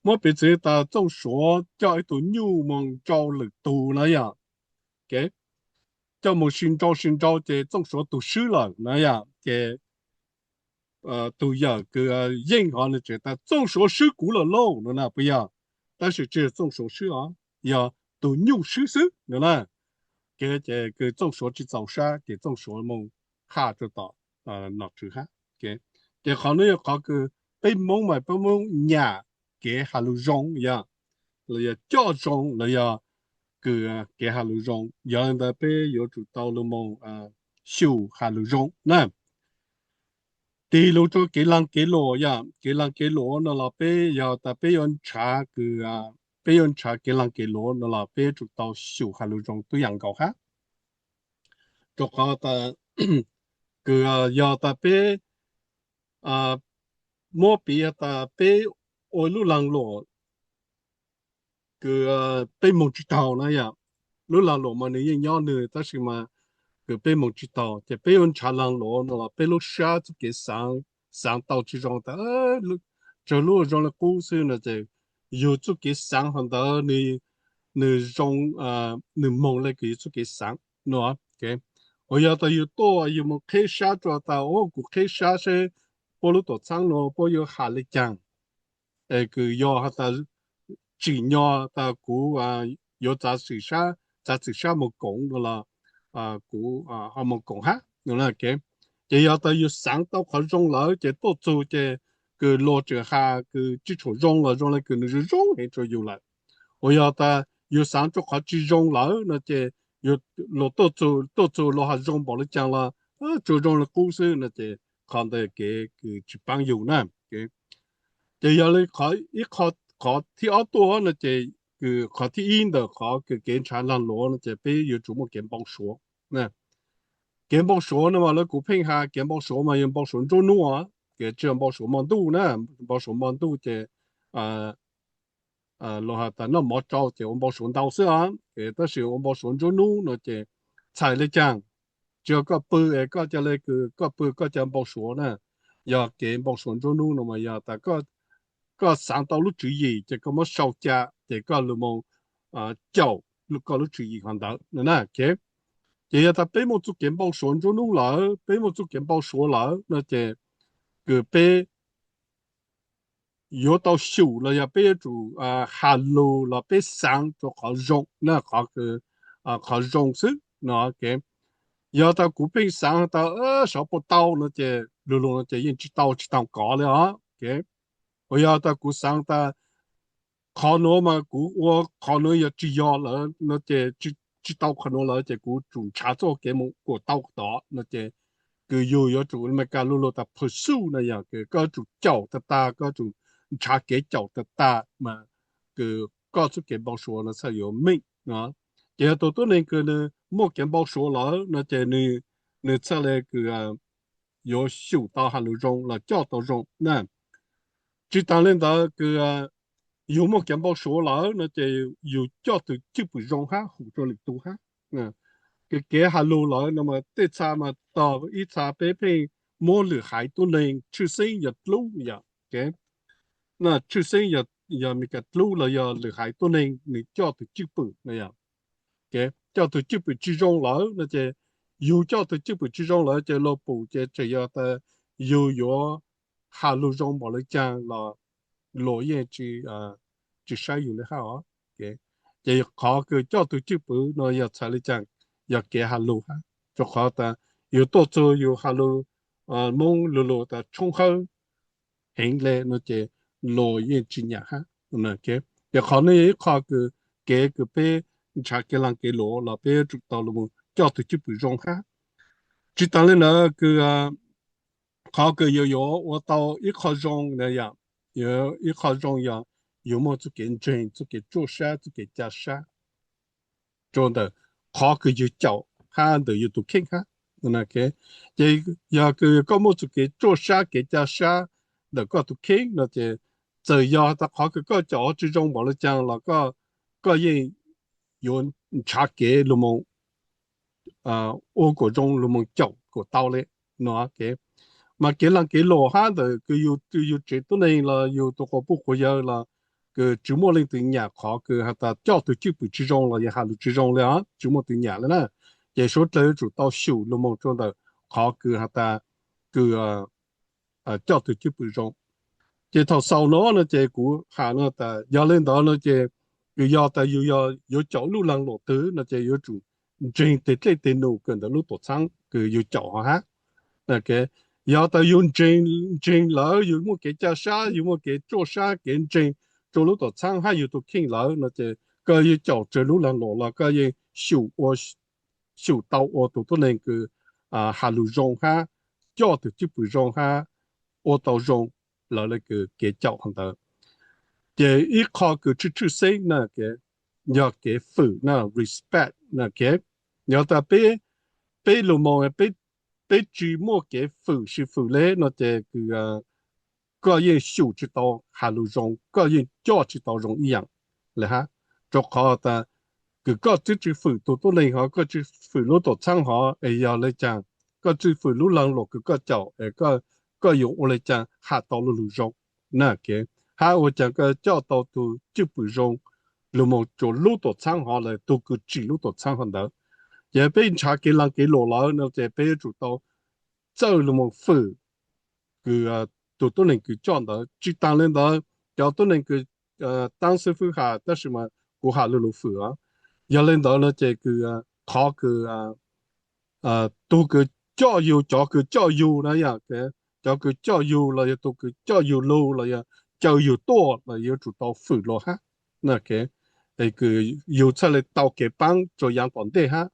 Muab piv txwv tas Txooj Suav coj ib tug nyuj moog nrau lwm tug na yom, coj mus sib nrau sib nrau ces Txooj Suav tug swb lawm na yom, ces tug yawm kws yeej hov nws tseem tas Txooj Suav swb kuv lawm lauj no na puas yog? Tab sis tsis yog Txooj Suav swb os, yog tug nyuj swb xwb no na. Ces kws Txooj Suav tsis txaus sab ces Txooj Suav moog qha rau tom nom tswv hab. Ces qhov no yog qhov kws peb Moob mas peb Moob nyam kev has lug zoo yom, los yog coj zoo los yog kws kev has lug zoo. Yog li ntawd peb yuav tsum tau lug moog xyum has lug zoo na. Tig lug rua kev laag kev luam yom, kev laag kev luam no los peb yog tas peb yuav nrhav kws, peb yuav nrhav kev laag kev luam no los peb yuav tsum tau xyum has lug zoo tub yaam nkaus hab. Rua qhov tas kws yog tas peb muab piv tas peb ua lub laag luam kws peb moog tsis taug na yom, lub laag luam mas nwg yeej nyob nwg tab sis mas kws peb moog tsis taug ces peb yuav nrhav laag luam no los peb lub sab txuj kev xaav, xaav tau tsis zoo tas tsawg lub zoo le qub xwb no ces yug txuj kev xaav hov ntawd nwg zoo, nwg moog le kws yug txuj kev xaav no. Uas yog tas yug tuaj yug moog qheb sab rua tas, kuv qheb sab seb puab lub tuam txhaab nuav puab yuav has le caag, es kws yog has tas tsim nyog tas kuv yuav txav txim sab, txav txim sab moog koom no los kuv ho moog koom hab no. Ces yog tas yug xaav tau qhov zoo lawm ces tuaj txug ces kws luag tseem has kws tsis tshua zoo los zoo le kws nwg zoo zoo heev rua yug lawm. Uas yog tas yug xaav rua qhov tsis zoo lawm no ces luag tuaj txug, tuaj txug luag has zoo npaum le caag los tsuas zoo le qub xwb no ces qhov ntawd kev kws tsis paab yug na. Ces yog li qhov ib, qhov thib ob tuaj no ces kws qhov thib ib ntawm qhov kws kev nrhav laag luam no ces peb yuav tsum muaj kev npau suav. Kev npau suav no mas lawv kuv pheej has kev npau suav mas yog npau suav nruab hnub, kev tsis yog npau suav mo ntuj na. Npau suav mo ntuj ces luag has tas noj mov tsau ces ua npau suav ntau xwb os. Tab sis ua npau suav nruab hnub no ces txhais le caag, tsis yog koj pw es koj ca le kws koj pw koj ca npau suav na. Yog kev npau suav nruab hnub no mas yog tas koj xaav tau lub tswv yim ces koj muab sau ca ces koj lug moog caum koj lub tswv yim hov ntawd no na. Ces yog tas peb muaj txuj kev npau suav nruab hnub lawm, peb muaj txuj kev npau suav lawm no ces kws peb yuav tau xyum los yog peb yuav tsum has lug los peb xaav rua qhov zoo na, qhov, qhov zoo xwb no. Yog tas kuv pheej xaav tas sov puas tau no ces lug lug no ces yeej tsis tau, tsis tau kov li os. Uas yog tas kuv xaav tas qhov nuav mas kuv ua qhov nuav yog tsis yog lawm no ces tsis tau qhov nuav lawm ces kuv tsum nrhav txuj kev moog kuas tau tod no ces kws yug yuav tsum Amelikas lug lug tas pursue no yog kws koj tsum caum tag tag, koj tsum nrhav kev caum tag tag mas kws koj txuj kev npau suav no txhaj yuav meej no. Ces yog tus tuab neeg kws nws muaj kev npau suav lawm no ces nws txhaj le kws yuav xyum tau has lug zoo los coj tau zoo na. Tsis taag le ntawd kws yug muaj kev npau suav lawm no ces yug coj tug cwj pwm zoo hab hum rua lwm tug hab. Kws kev has lug lawm no mas tej txha mas tog ib txha peb pheej muab lwm haiv tuab neeg tshwj xeeb yog dlub yom. Tshwj xeeb yog Amelikas dlub los yog lwm haiv tuab neeg nws coj tug cwj pwm no yog, coj tug cwj pwm tsis zoo lawm no ces yug coj tug cwj pwm tsis zoo lawm ces luag pum ces tseem yog tas yug yuav has lug zoo npaum le caag los luag yeej tsis saib yug li hab os. Ces qhov kws coj tug cwj pwm no yog txhais le caag, yog kev has lug hab, rua qhov tas yug tuaj txug yug has lug Moob lug lug tas tshoob hawb heev le no ces luag yeej tsis nyam hab. Ces qhov no yog ib qho kws kev kws peb nrhav kev laag kev luam los peb yuav tsum tau lug coj tug cwj pwm zoo hab. Tsis taag le ntawd kws qhov kws yus yuav ua tau ib qho zoo na yom, ib qho zoo yog yus muaj txuj kev ntseeg, txuj kev ruaj sab, txuj kev ca sab rua ntawm qhov kws yus caum hab ntawm yus tus kheej hab. Ces yog kws koj muaj txuj kev ruaj sab kev ca sab ntawm koj tus kheej no ces txawm yog tas qhov kws koj caum tsi zoo npaum le caag los koj yeej yuav nrhav kev lug moog ua kuas zoo lug moog caum kuas tau le no. Mas kev laag kev luam hab ntawm kws yus tsev tuab neeg los yus tus quas puj quas yawg los kws tsi muaj leej twg nyam qhov kws has tas coj tug cwj pwm tsi zoo los yog has lug tsi zoo le os, tsi muaj tug nyam le na. Ces suav dlawg yuav tsum tau xyum lug moog rua ntawm qhov kws has tas kws coj tug cwj pwm zoo. Ces thaum xaus no no ces kuv has no tas yog le ntawd no ces kws yog tas yus yog yuav caum lub laag luam twg no ces yuav tsum ntseeg teg dlej teg num kawm ntawm lub tuam txhaab kws yus caum ho hab. Yog tas yus ntseeg lawm, yus muaj kev ca sab, yus muaj kev ruaj sab kev ntseeg rua lub tuam txhaab hab yus tus kheej lawm no ces koj yeej caum raws lub laag luam los koj yeej xyum ua, xyum tau ua tug tuab neeg kws has lug zoo hab coj tug cwj pwm zoo hab ua tau zoo lawv le kws kev caum hov ntawd. Ces ib qho kws tshwj tshwj xeeb na yog kev fwm na, respect na. Yog tas peb lug moog peb tsi muaj kev fwm sib fwm le no ces kws koj yeej xyum tsi tau has lug zoo, koj yeej coj tsi tau zoo ib yaam le hab. Rua qhov tas kws koj twb tsi fwm tug tuab neeg hov, koj tsi fwm lub tuam txhaab hov es yog le caag, koj tsi fwm lub laag luam kws koj caum es koj yuav ua le caag has tau lug lug zoo na. Hab ua caag koj coj tau tug cwj pwm zoo lug moog rua lub tuam txhaab hov los tug kws tsim lub tuam txhaab hov ntawd. Ces peb nrhav kev laag kev luam lawm no ces peb yuav tsum tau txawj lug moog fwm kws tug tuab neeg kws coj ntawd. Tsi taag le ntawd, cov tuab neeg kws taab xwb fwb has tab sis mas kuv has lug lug fwm os. Yog le ntawd no ces kws qhov kws tug kws coj yug, cov kws coj yug na yom, cov kws coj yug los yog tug kws coj yug lug los yog caw yug tuaj los yuav tsum tau fwm lug hab. Kws yug txhaj le tau kev paab rua yaav tom ntej hab.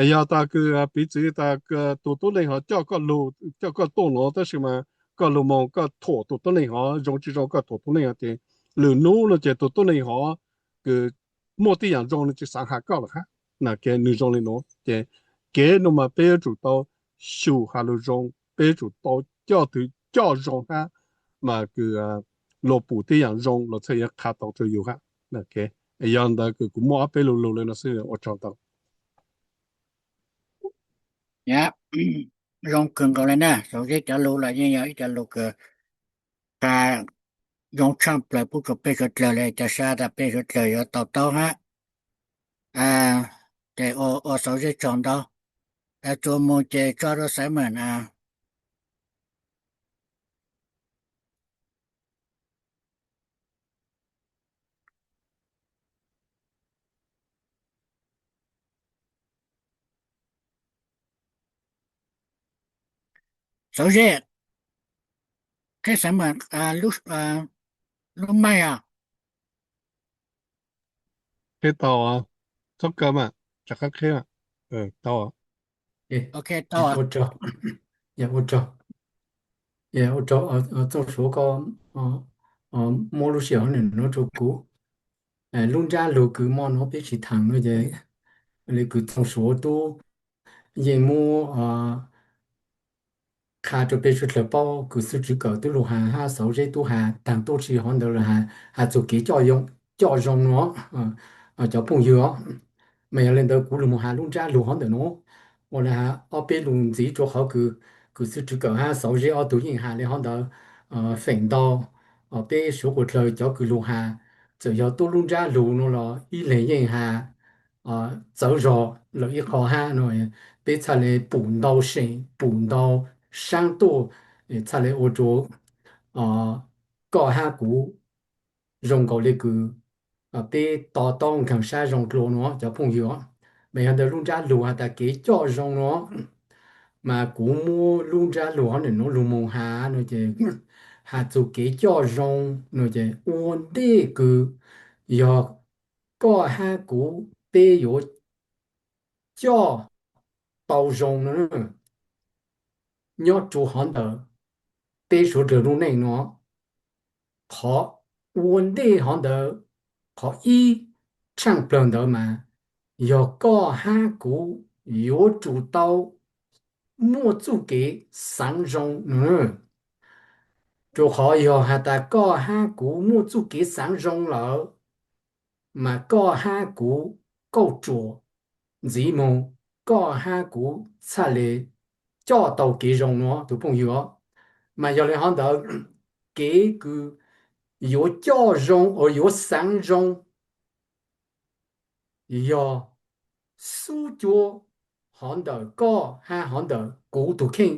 Es yog tas kws piv txwv tas tug tuab neeg hov coj koj lug, coj koj tuaj nuav tab sis mas koj lug moog koj thuam tug tuab neeg hov zoo tsi zoo, koj thuam tug neeg hov ces lwm nub no ces tug tuab neeg hov kws muaj tej yaam zoo nws tsi xaav has koj lawm hab. Nws zoo le nuav ces kev nuav mas peb yuav tsum tau xyum has lug zoo, peb yuav tsum tau coj tug coj zoo hab mas kws luas pum tej yaam zoo luas txhaj yuav qha tau rua yug hab. Yog ntawd kws kuv muaj ob peb lug lug le no xwb, ua tsaug ntau. Zoo kawg nkaus le na, Xauv Zeb cov lug los yeej yog ib cov lug kws qha zoo tshaj plaws pub rua peb suav dlawg le, ca sab tas peb suav dlawg yuav tau taub hab. Ces ua Xauv Zeb tsaug ntau. Tsuas mus ces tso rua Simon a. Xauv Zeb, qheb Simon lub maij os. Qheb tau, txhob kaw mas, rov qab qheb. Tau. Ua tsaug, ua tsaug, ua tsaug Txooj Suav koj muab lub sij hawm no rua kuv. Lub nrab lug kws mo nuav peb tsis thaam no ces le kws Txooj Suav tub yeej muab qha rua peb suav dlawg paub kws xwb tswv kawm tub lug has hab Xauv Zeb tub has taag tuab tsi hov ntawd lawm, has txug kev coj zoo nuav, cov phooj ywg os. Mas yog le ntawd kuv lug moog has lub nrab lug hov ntawm nuav ua le has ob peb lug ntxiv rua qhov kws kws xwb tswv kawm hab Xauv Zeb ob tug yeej has le hov ntawd feem ntau. Peb suav dlawg cov kws lug has, txawm yog tuab lub nrab lug nuav los ib leeg yeej has txawv zog lawm ib qho hab no. Peb txhaj le pum ntau seem, pum ntau saab tuaj, txhaj le ua rua koj hab kuv zoo nkaus le kws peb to taub nkaag sab zoo dlua nuav cov phooj ywg os. Mas yog ntawd lub nrab lug has tas kev coj zoo nuav, mas kuv muab lub nrab lug hov ntawm nuav lug moog has no ces has txug kev coj zoo no ces ua ntej kws yog koj hab kuv peb yuav coj tau zoo no nyob rua hov ntawm peb suav dlawg lub neej nuav. Qhov ua ntej hov ntawd, qhov ib tshaaj plawg ntawd mas yog koj hab kuv yuav tsum tau muaj txuj kev xaav zoo no. Rua qhov yog has tas koj hab kuv muaj txuj kev xaav zoo lawm, mas koj hab kuv kauj ruam ntxiv moog, koj hab kuv txhaj le coj tau kev zoo nuav tus phooj ywg os. Mas yog le hov ntawd, kev kws yuav coj zoo, yuav xaav zoo, yog xub cuab hov ntawm koj hab hov ntawm kuv tug kheej,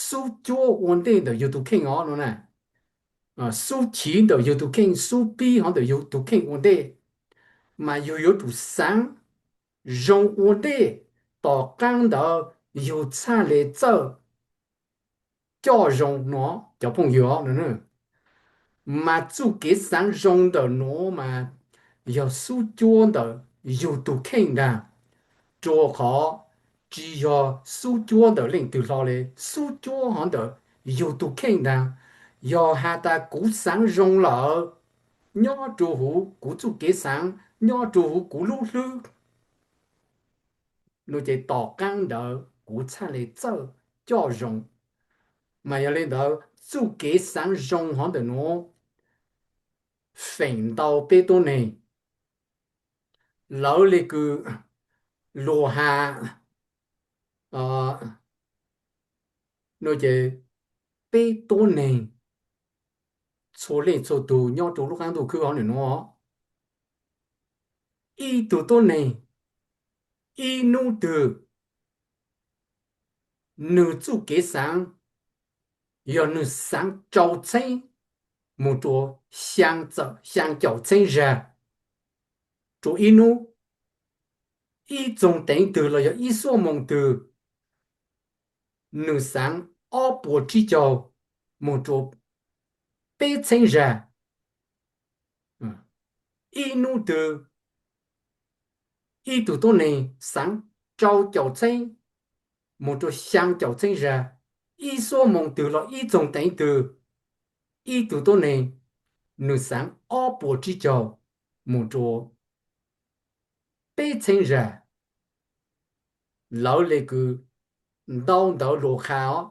xub cuab ua ntej ntawm yug tug kheej os no na. Xub chiv ntawm yug tug kheej, xub pib hov ntawm yug tug kheej ua ntej, mas yug yuav tsum xaav zoo ua ntej, tom qaab ntawd yug txhaj le txawj coj zoo no cov phooj ywg os. Mas txuj kev xaav zoo ntawm nuav mas yog xub cuab ntawm yug tug kheej nraag, rua qhov tsi yog xub cuab ntawm leej twg hlo le, xub cuab hov ntawm yug tug kheej nraag. Yog has tas kuv xaav zoo lawm, nyob rua huv kuv txuj kev xaav, nyob rua huv kuv lub hlwb, no ces tom qaab ntawd kuv txhaj le txawj coj zoo. Mas yog le ntawd txuj kev xaav zoo hov ntawm nuav feem ntau peb tuab neeg, lawv le kws luag has, no ces peb tuab neeg txhua leej txhua tug nyob rua lub qaab ntuj khwb hov ntawm nuav, ib tug tuab neeg ib nub twg nwg txuj kev xaav yog nwg xaav rau txheeb moog rua xyaa caum txheeb zag rua ib nub. Ib txoog teev twg los yog ib xuab moos twg nwg xaav ob puas tsib caug moog rua peb txheeb zag. Ib nub twg ib tug tuab neeg xaav rau caum txheeb moog rua xyaa caum txheeb zag. Ib xuab moos twg los ib txoog teev twg ib tug tuab neeg nwg xaav ob puas tsib caug moog rua peb txheeb zag. Lawv le kws ntau ntawv luag qha os,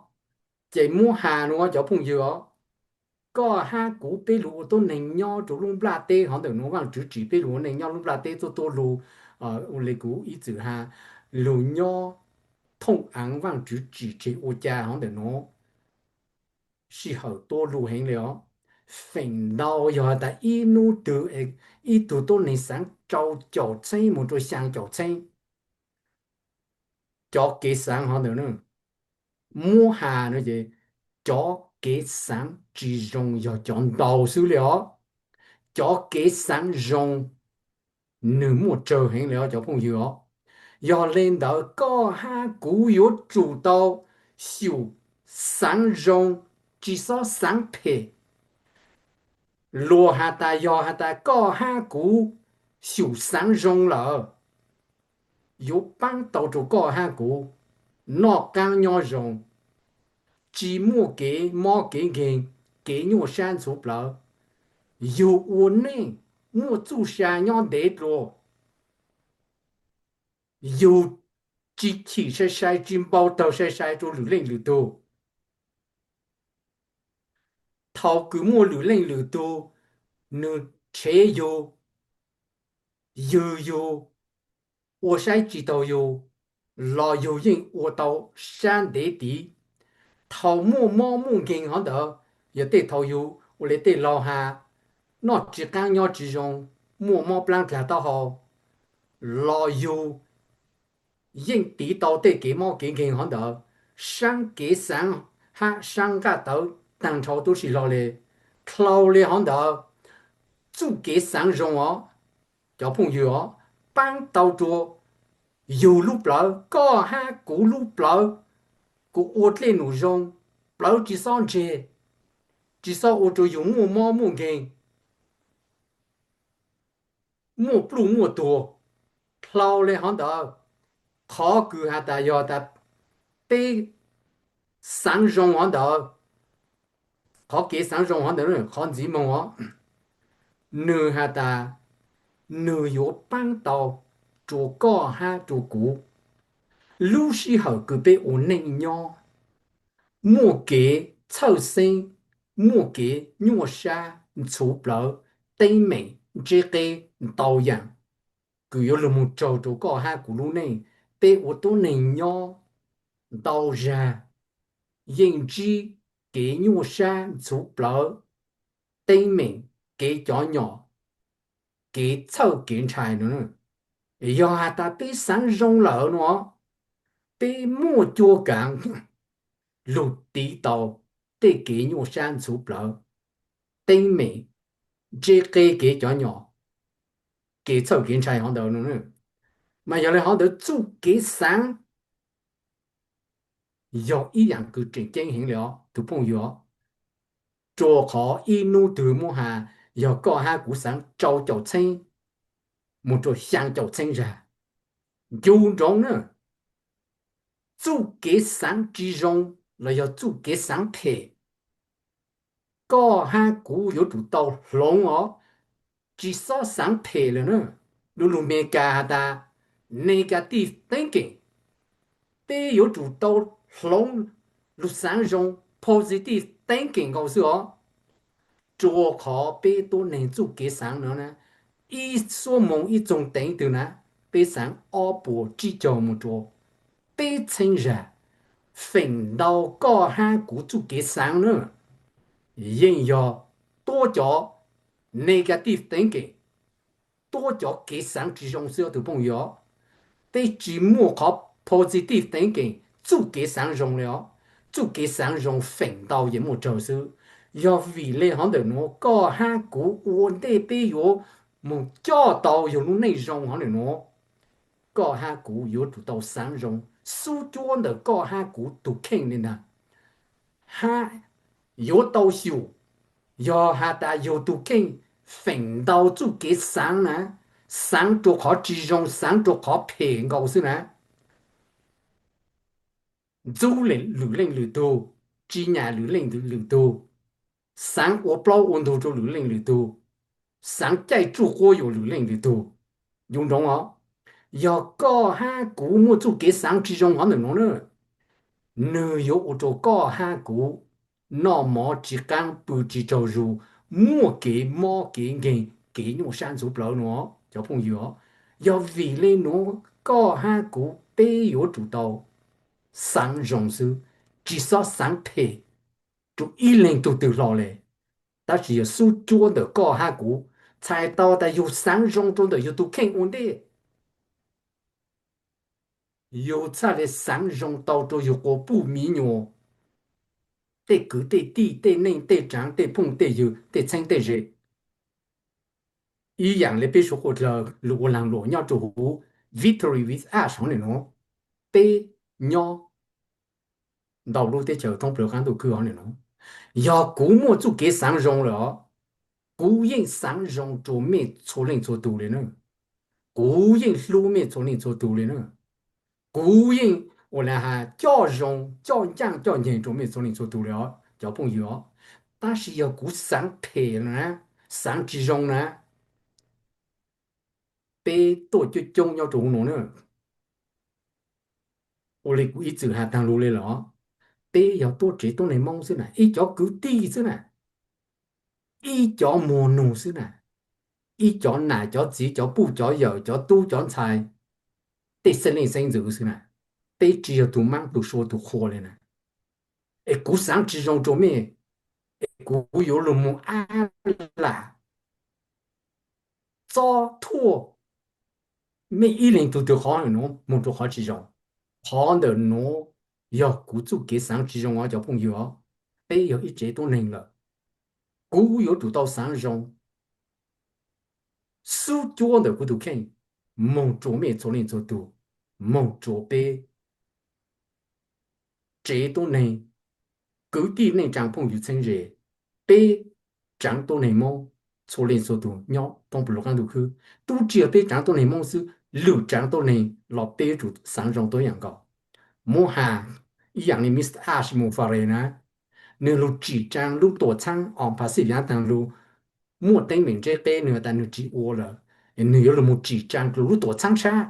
ces muab has nuav cov phooj ywg os, koj hab kuv peb lug ua tuab neeg nyob rua lub nplaj teb hov ntawm nuav, Vaajtswv tsim peb lug ua neej nyob lub nplaj teb tuab tuab lug, ua le kuv ib txwm has, lug nyob thooj aav Vaajtswv tsim tseg ua cas hov ntawm nuav sij hawm tuab lug heev le os. Feem ntau yog has tas ib nub twg ib tug tuab neeg xaav rau caum txheeb moog rua xyaa caum txheeb. Cov kev xaav hov ntawm, muab has no ces cov kev xaav tsi zoo yog cov ntau xwb le os. Cov kev xaav zoo nwg muaj tsawg heev le os cov phooj ywg os. Yog le ntawd koj hab kuv yuav tsum tau xyum xaav zoo, tsi xob xaav phem. Luag has tas yog has tas koj hab kuv xyum xaav zoo lawm, yuav paab tau rua koj hab kuv noj qaab nyob zoo, tsi muaj kev mob kev nkeeg, kev nyuaj sab ntxhuv plawv. Yug ua neej muaj txuj sa nyob ntev dlua, yug tsi chim sai sai, tsi npau taug sai sai rua lwm leej lwm tug. Thaus kws muaj lwm leej lwm tug nwg rhev yug, ywg yug, ua saib tsi taug yug, los yug yeej ua tau sab ntev tid. Thaus muaj mob muaj nkeeg hov ntawd, yog tej thaus yug ua le tej laug has, noj tsi qaab nyob tsi zoo, muaj mob plaab dlaag taub hau, los yug yeej tiv tau tej kev mob kev nkeeg hov ntawd, saab kev xaav hab saab nqaj tawv taag nrho tub si hlo le. Dlhau le hov ntawd, txuj kev xaav zoo os, cov phooj ywg os, paab tau rua yug lub plawv, koj hab kuv lub plawv, kuv ua dlej num zoo, plawv tsi xob ntseg, tsi xob ua rua yug muaj mob muaj nkeeg, muaj pluj muaj tuag. Dlhau le hov ntawd, qhov kws has tas yog tas peb xaav zoo hov ntawd, Qhov kev xaav zoo hov ntawd qhov ntxiv moog os, nwg has tas nwg yuav paab tau rua koj hab rua kuv lub sij hawm kws peb ua neej nyob muaj kev txhawj xeeb, muaj kev nyuaj sab ntxhuv plawv, teeb meem ntse qe ntau yaam kws yuav lug moog raug rua koj hab kuv lub neej. Peb ua tuab neeg nyob ntau zag yeej ntsib kev nyuaj sab ntxhuv plawv, teeb meem, kev cov nyom, kev txhawj kev ntshai no. Yog has tas peb xaav zoo lawm no, peb muaj cuag kaav lug tiv tau tej kev nyuaj sab ntxhuv plawv, teeb meem, ntse qe kev cov nyom, kev txhawj kev ntshai hov ntawd no. Mas yog le hov ntawd txuj kev xaav yog ib yaam kws tseem ceeb heev le os tug phooj ywg os. Rua qhov ib nub twg muab has, yog koj hab kuv xaav rau caum txheeb moog rua xyaa caum txheeb zag, ncu nroov na, txuj kev xaav tsi zoo los yog txuj kev xaav phem, koj hab kuv yuav tsum tau hloov os, tsi xob xaav phem lawm na. Lug lug Meskas has tas negative thinking, peb yuav tsum tau hloov lug xaav zoo, positive thinking nkaus xwb os. Rua qhov peb tuab neeg txuj kev xaav no na, ib xuab moos ib txoog teev twg na, peb xaav ob puas tsib caug moog rua peb txheeb zag, feem ntau koj hab kuv txuj kev xaav na yeej yog tuab cov negative thinking, tuab cov kev xaav tsi zoo xwb os tug phooj ywg os. Peb tsi muaj qhov positive thinking, txuj kev xaav zoo le os. Txuj kev xaav zoo feem ntau yeej muaj tsawg xwb. Yog vim le hov ntawm nuav koj hab kuv ua ntej peb yuav moog coj tau yug lub neej zoo hov ntawm nuav, koj hab kuv yuav tsum tau xaav zoo. Xub cuab ntawm koj hab kuv tug kheej le ntag, hab yuav tau xyum. Yog has tas yug tug kheej feem ntau txuj kev xaav na, xaav rua qhov tsi zoo, xaav rua qhov phem nkaus xwb na, ntxub lwm leej lwm tug, tsi nyam lwm leej lwm tug, xaav ua plaub ua ntug rua lwm leej lwm tug, xaav caij tsuj quab yuam lwm leej lwm tug. Ncu nroov os, yog koj hab kuv muaj txuj kev xaav tsi zoo hov ntawm nuav na, nwg yuav ua rua koj hab kuv noj mov tsi qaab, pw tsi tsaug zug, muaj kev mob kev nkeeg, kev nyuaj sab ntxhuv plawv nuav cov phooj ywg os. Yog vim le nuav koj hab kuv peb yuav tsum tau xaav zoo xwb, tsi xob xaav phem rua ib leeg tug twg hlo le. Tab sis yog xub cuab ntawm koj hab kuv txhais tau tas yug xaav zoo rua ntawm yug tug kheej ua ntej, yug txhaj le xaav zoo tau rua yug quas puj mi nyuas, tej kwv tej tij, tej neej tej tsaav, tej phooj tej ywg, tej txheeb tej ze. Ib yaam le peb suav quas dlawg lug ua laag luam nyob rua huv Victory with Us hov ntawm nuav, peb nyob ntau lub teb chaws thoob plaws qaab ntuj khwb hov ntawm nuav. Yog kuv muaj txuj kev xaav zoo lawm os, kuv yeej xaav zoo rua mej txhua leej txhua tug le na. Kuv yeej hlub mej txhua leej txhua tug le na. Kuv yeej ua le has coj zoo, coj ncaaj coj nceeg rua mej txhua leej txhua tug le os cov phooj ywg os. Tab sis yog kuv xaav phem na, xaav tsi zoo na, peb tuaj coob coob nyob rua huv nuav na. Ua le kuv ib txwm has taag lug le los, peb yog tuab tsev tuab neeg Moob xwb na, ib cov kwv tij xwb na, ib cov muag nug xwb na, ib cov nam cov txiv, cov puj cov yawm, cov tub cov ntxhais, tej xeeb leej xeeb ntxwv xwb na. Peb tsi yog tug maab tug sua tug qhua le na. Es kuv xaav tsi zoo rua mej, es kuv yuav lug moog ab lam txob thuaj mej ib leeg tug twg qhov ntawm nuav moog rua qhov tsi zoo. Qhov ntawm nuav yog kuv txuj kev xaav tsi zoo os cov phooj ywg os. Peb yog ib tsev tuab neeg lawm, kuv yuav tsum tau xaav zoo xub cuab ntawm kuv tug kheej moog rua mej txhua leej txhua tug, moog rua peb tsev tuab neeg, kwv tij neej tsaa phooj ywg txheeb ze, peb tsaav tuab neeg Moob txhua leej txhua tug nyob thoob plaws lub qaab ntuj khwb. Tub tsi yog peb tsaav tuab neeg Moob xwb, lwm tsaav tuab neeg los peb yuav tsum xaav zoo tuab yaam nkaus. Muab has ib yaam le Mister Ash Mufare na, nws lug tsim tsaa lub tuam txhaab opposite yav taag lug, muaj teeb meem ntseb qeb nws has tas nws tsis ua lawm, nws yuav lug moog tsim tsaa lug lub tuam txhaab tshab.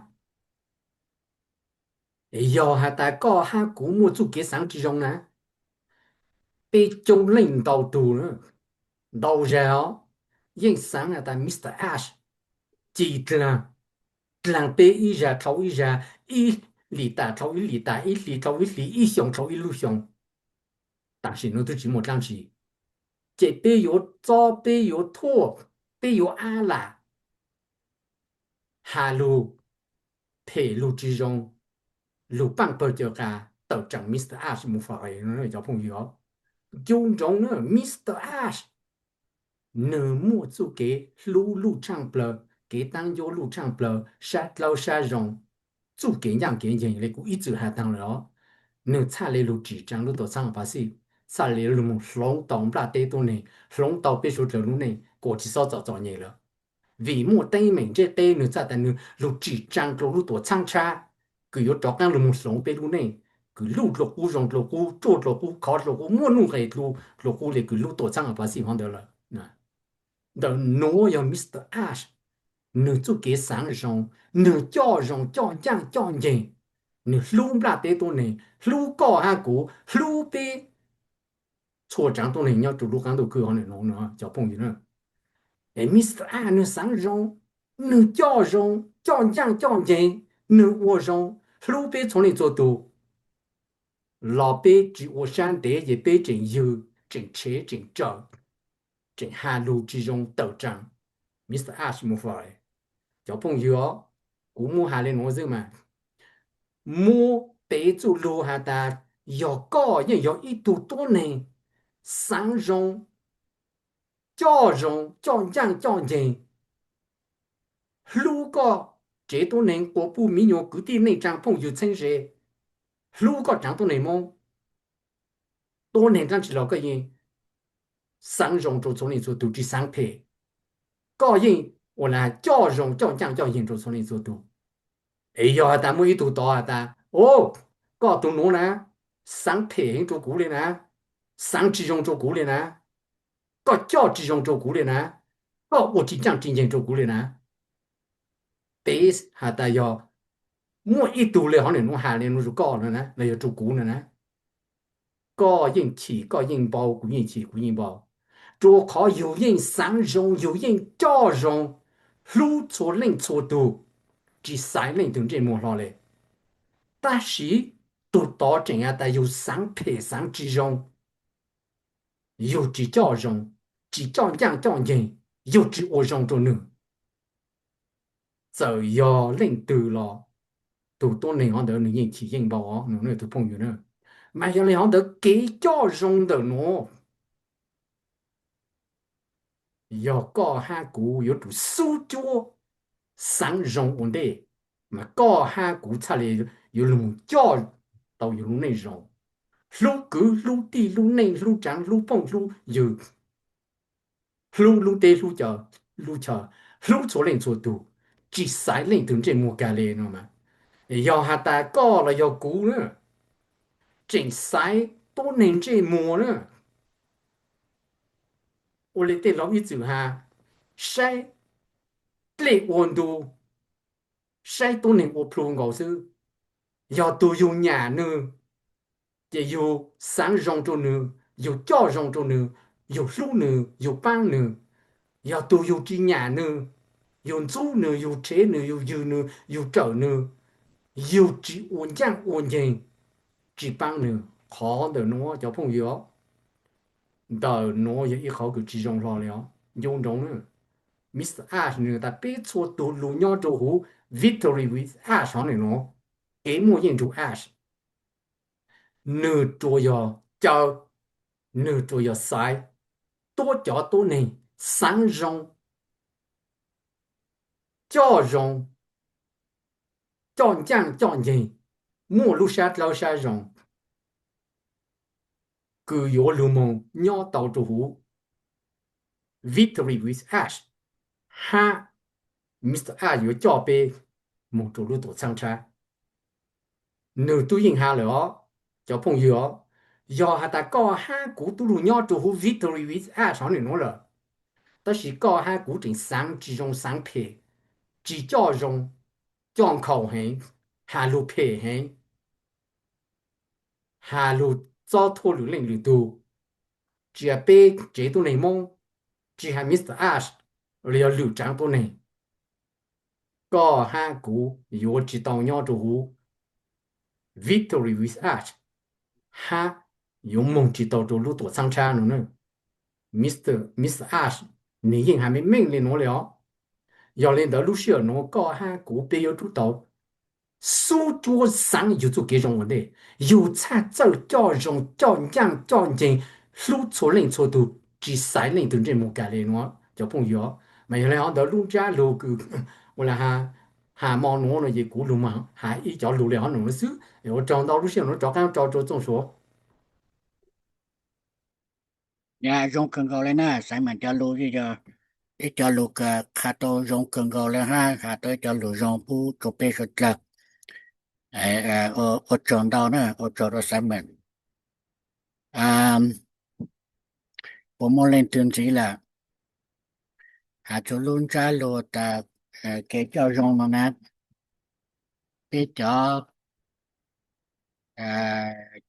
Yog has tas koj hab kuv muaj txuj kev xaav tsis zoo na, peb coob leej ntau tug, ntau zag os, yeej xaav has tas Mister Ash ci dlaag, dlaag peb ib zag dlhau ib zag, ib lis tas dlhau ib lis tas, ib hli dlhau ib hli, ib xyoo dlhau ib lub xyoo. Tam sim nuav twb tsis muaj dlaab tsi, ces peb yuav txob, peb yuav thuaj, peb yuav ab lam has lug phem lug tsis zoo, lug paaj pawg cawv qas tawm tsaam Mister Ash mus fam cov phooj ywg os. Ncu ntsoov na, Mister Ash nws muaj txuj kev hlub luj tshaaj plawg, kev taab ncuab luj tshaaj plawg, sab dlawb sab zoo, txuj kev ncaaj kev nceeg le kuv ib txwm has taag lawm os. Nws txhaj le lug tsim tsaa lub tuam txhaab opposite, txhaj le lug moog hloov tau nplaj teb tuab neeg, hloov tau peb suav dlawg lub neej kuas tsis xob txom txom nyem lawm. Vim muaj teeb meem ntseb qeb nws txhaj tas nws lug tsim tsaa rua lub tuam txhaab tshab, kws yuav rov qaab lug moog hloov peb lub neej, kws luj dlua qub, zoo dlua qub, ruaj dlua qub, khov dlua qub, muaj nuj nqes dlua qub le kws lub tuam txhaab opposite hov ntawd lawm. Ntawm nuav yog Mister Ash, nwg txuj kev xaav zoo, nwg coj zoo, coj ncaaj coj nceeg, nwg hlub nplaj teb tuab neeg, hlub koj hab kuv, hlub peb txhua tsaav tuab neeg nyob rua lub qaab ntuj khw hov ntawm nuav cov phooj ywg na. Es Mister Ash nwg xaav zoo, nwg coj zoo, coj ncaaj coj nceeg, nwg ua zoo, hlub peb txhua leej txhua tug, los peb tsis ua sab ntev ces peb tseem ywg, tseem tshev, tseem tsawm, tseem has lug tsis zoo tawm tsaam Mister Ash mus fam. Cov phooj ywg os, kuv muab has le nuav xwb mas, muab peb txuj lug has tas, yog koj yeej yog ib tug tuab neeg xaav zoo, coj zoo, coj ncaaj coj nceeg, hlub koj tsev tuab neeg, quas puj miv nyuas kwv tij neej tsaa phooj ywg txheeb ze, hlub koj tsaav tuab neeg Moob, tuab neeg dlaab tsi los koj yeej xaav zoo rua txhua leej txhua tug, tsis xaav phem. Koj yeej ua le coj zoo, coj ncaaj coj nceeg rua txhua leej txhua tug. Es yog has tas muaj ib tug tod has tas, o, koj tug nuav na, xaav phem heev rua kuv le na, xaav tsis zoo rua kuv le na, koj coj tsis zoo rua kuv le na, koj ua tsis ncaaj tsis nceeg rua kuv le na, peb has tas yog muaj ib tug le hov ntawm nuav has le nuav rua koj na, los yog rua kuv na na, koj yeej chim koj yeej npau, kuv yeej chim kuv yeej npau, rua qhov yug yeej xaav zoo, yug yeej coj zoo, hlub txhua leej txhua tug, tsis xaiv leej twg ntsej muag hlo le. Tab sis tug tod tseem has tas yug xaav phem xaav tsis zoo, yug tsis coj zoo, tsis coj ncaaj coj nceeg, yug tsis ua zoo rua nwg. Txawm yog leej twg los tug tuab neeg hov ntawd nwg yeej chim yeej npau os, nwg tug phooj ywg na. Mas yog le hov ntawd kev coj zoo ntawm nuav, yog koj hab kuv yuav tsum xub cuab xaav zoo ua ntej, mas koj hab kuv txhaj le yuav lug coj tau yug lub neej zoo, hlub kwv hlub tij, hlub neej hlub tsaav, hlub phooj hlub ywg, hlub lub teb hlub chaw, hlub txhua leej txhua tug, tsis xaiv leej twg ntsej muag kag le no mas. Yog has tas koj los yog kuv na, tseem xaiv tuab neeg ntsej muag na, ua le tej laug ib txwm has, saib dlej ua ntu, saib tuab neeg ua plhu nkaus xwb. Yog tug yug nyam nwg, ces yug xaav zoo rua nwg, yug coj zoo rua nwg, yug hlub nwg, yug paab nwg. Yog tug yug tsis nyam nwg, yug ntxub nwg, yug tshev nwg, yug ywg nwg, yug tsawm nwg, yug tsis ua ncaaj ua nceeg, tsis paab nwg. Qhov ntawm nuav cov phooj ywg os, ntawm nuav yog ib qhov kws tsis zoo hlo le os. Ncu ntsoov na, Mister Ash nwg tas peb txhua tug lug nyob rua huv Victory with Ash hov ntawm nuav, kev muaj yeej nrug Ash. Nwg tsuas yog caw, nwg tsuas yog xaiv tuab cov tuab neeg xaav zoo, coj zoo, coj ncaaj coj nceeg, muaj lub sab dlawb sab zoo, kws yuav lug moog nyob tau rua huv Victory with Ash, hab Mister Ash yuav coj peb moog rua lub tuam txhaab tshab. Nwg tub yeej has lawm os, cov phooj ywg os, Yog has tas koj hab kuv tub lug nyob rua huv Victory with Ash hov nwg nuav lawm, tab sis koj hab kuv tseem xaav tsi zoo xaav phem, tsi coj zoo, coj nkhaus heev, has lug phem heev, has lug txob thuam lwm leej lwm tug, tsi has peb tsev tuab neeg Moob, tsi has Mister Ash los yog lwm tsaav tuab neeg, koj hab kuv yuav tsi tau nyob rua huv Victory with Ash, hab yuav moog tsi tau rua lub tuam txhab tshab nuav na. Mister, Miss Ash, nwg yeej has meej meej le nuav le os. Yog le ntawd lub sij hawm nuav koj hab kuv peb yuav tsum tau xub cuab xaav yug txuj kev zoo ua ntej, yug txhaj txawj coj zoo coj ncaaj coj nceeg, hlub txhua leej txhua tug, tsi xaiv leej twg ntsej muag kag le nuav cov phooj ywg. Mas yog le hov ntawd lub ntsab lug kws ua le has, has mo nuav no ces kuv lug mas has ib cov lug le hov nuav xwb. Ua tsaug ntau, lub sij hawm nuav rov qaab tso rua Txooj Suav. Zoo kawg nkaus le na, Simon cov lug, ib cov lug qha tau zoo kawg nkaus le hab has tau ib cov lug zoo pub rua peb suav dlawg. Ua tsaug ntau na, ua tsaug rua Simon. Puas muaj leej twg ntxiv lawm? Has txug lub ntsab lug tas kev coj zoo no na, peb cov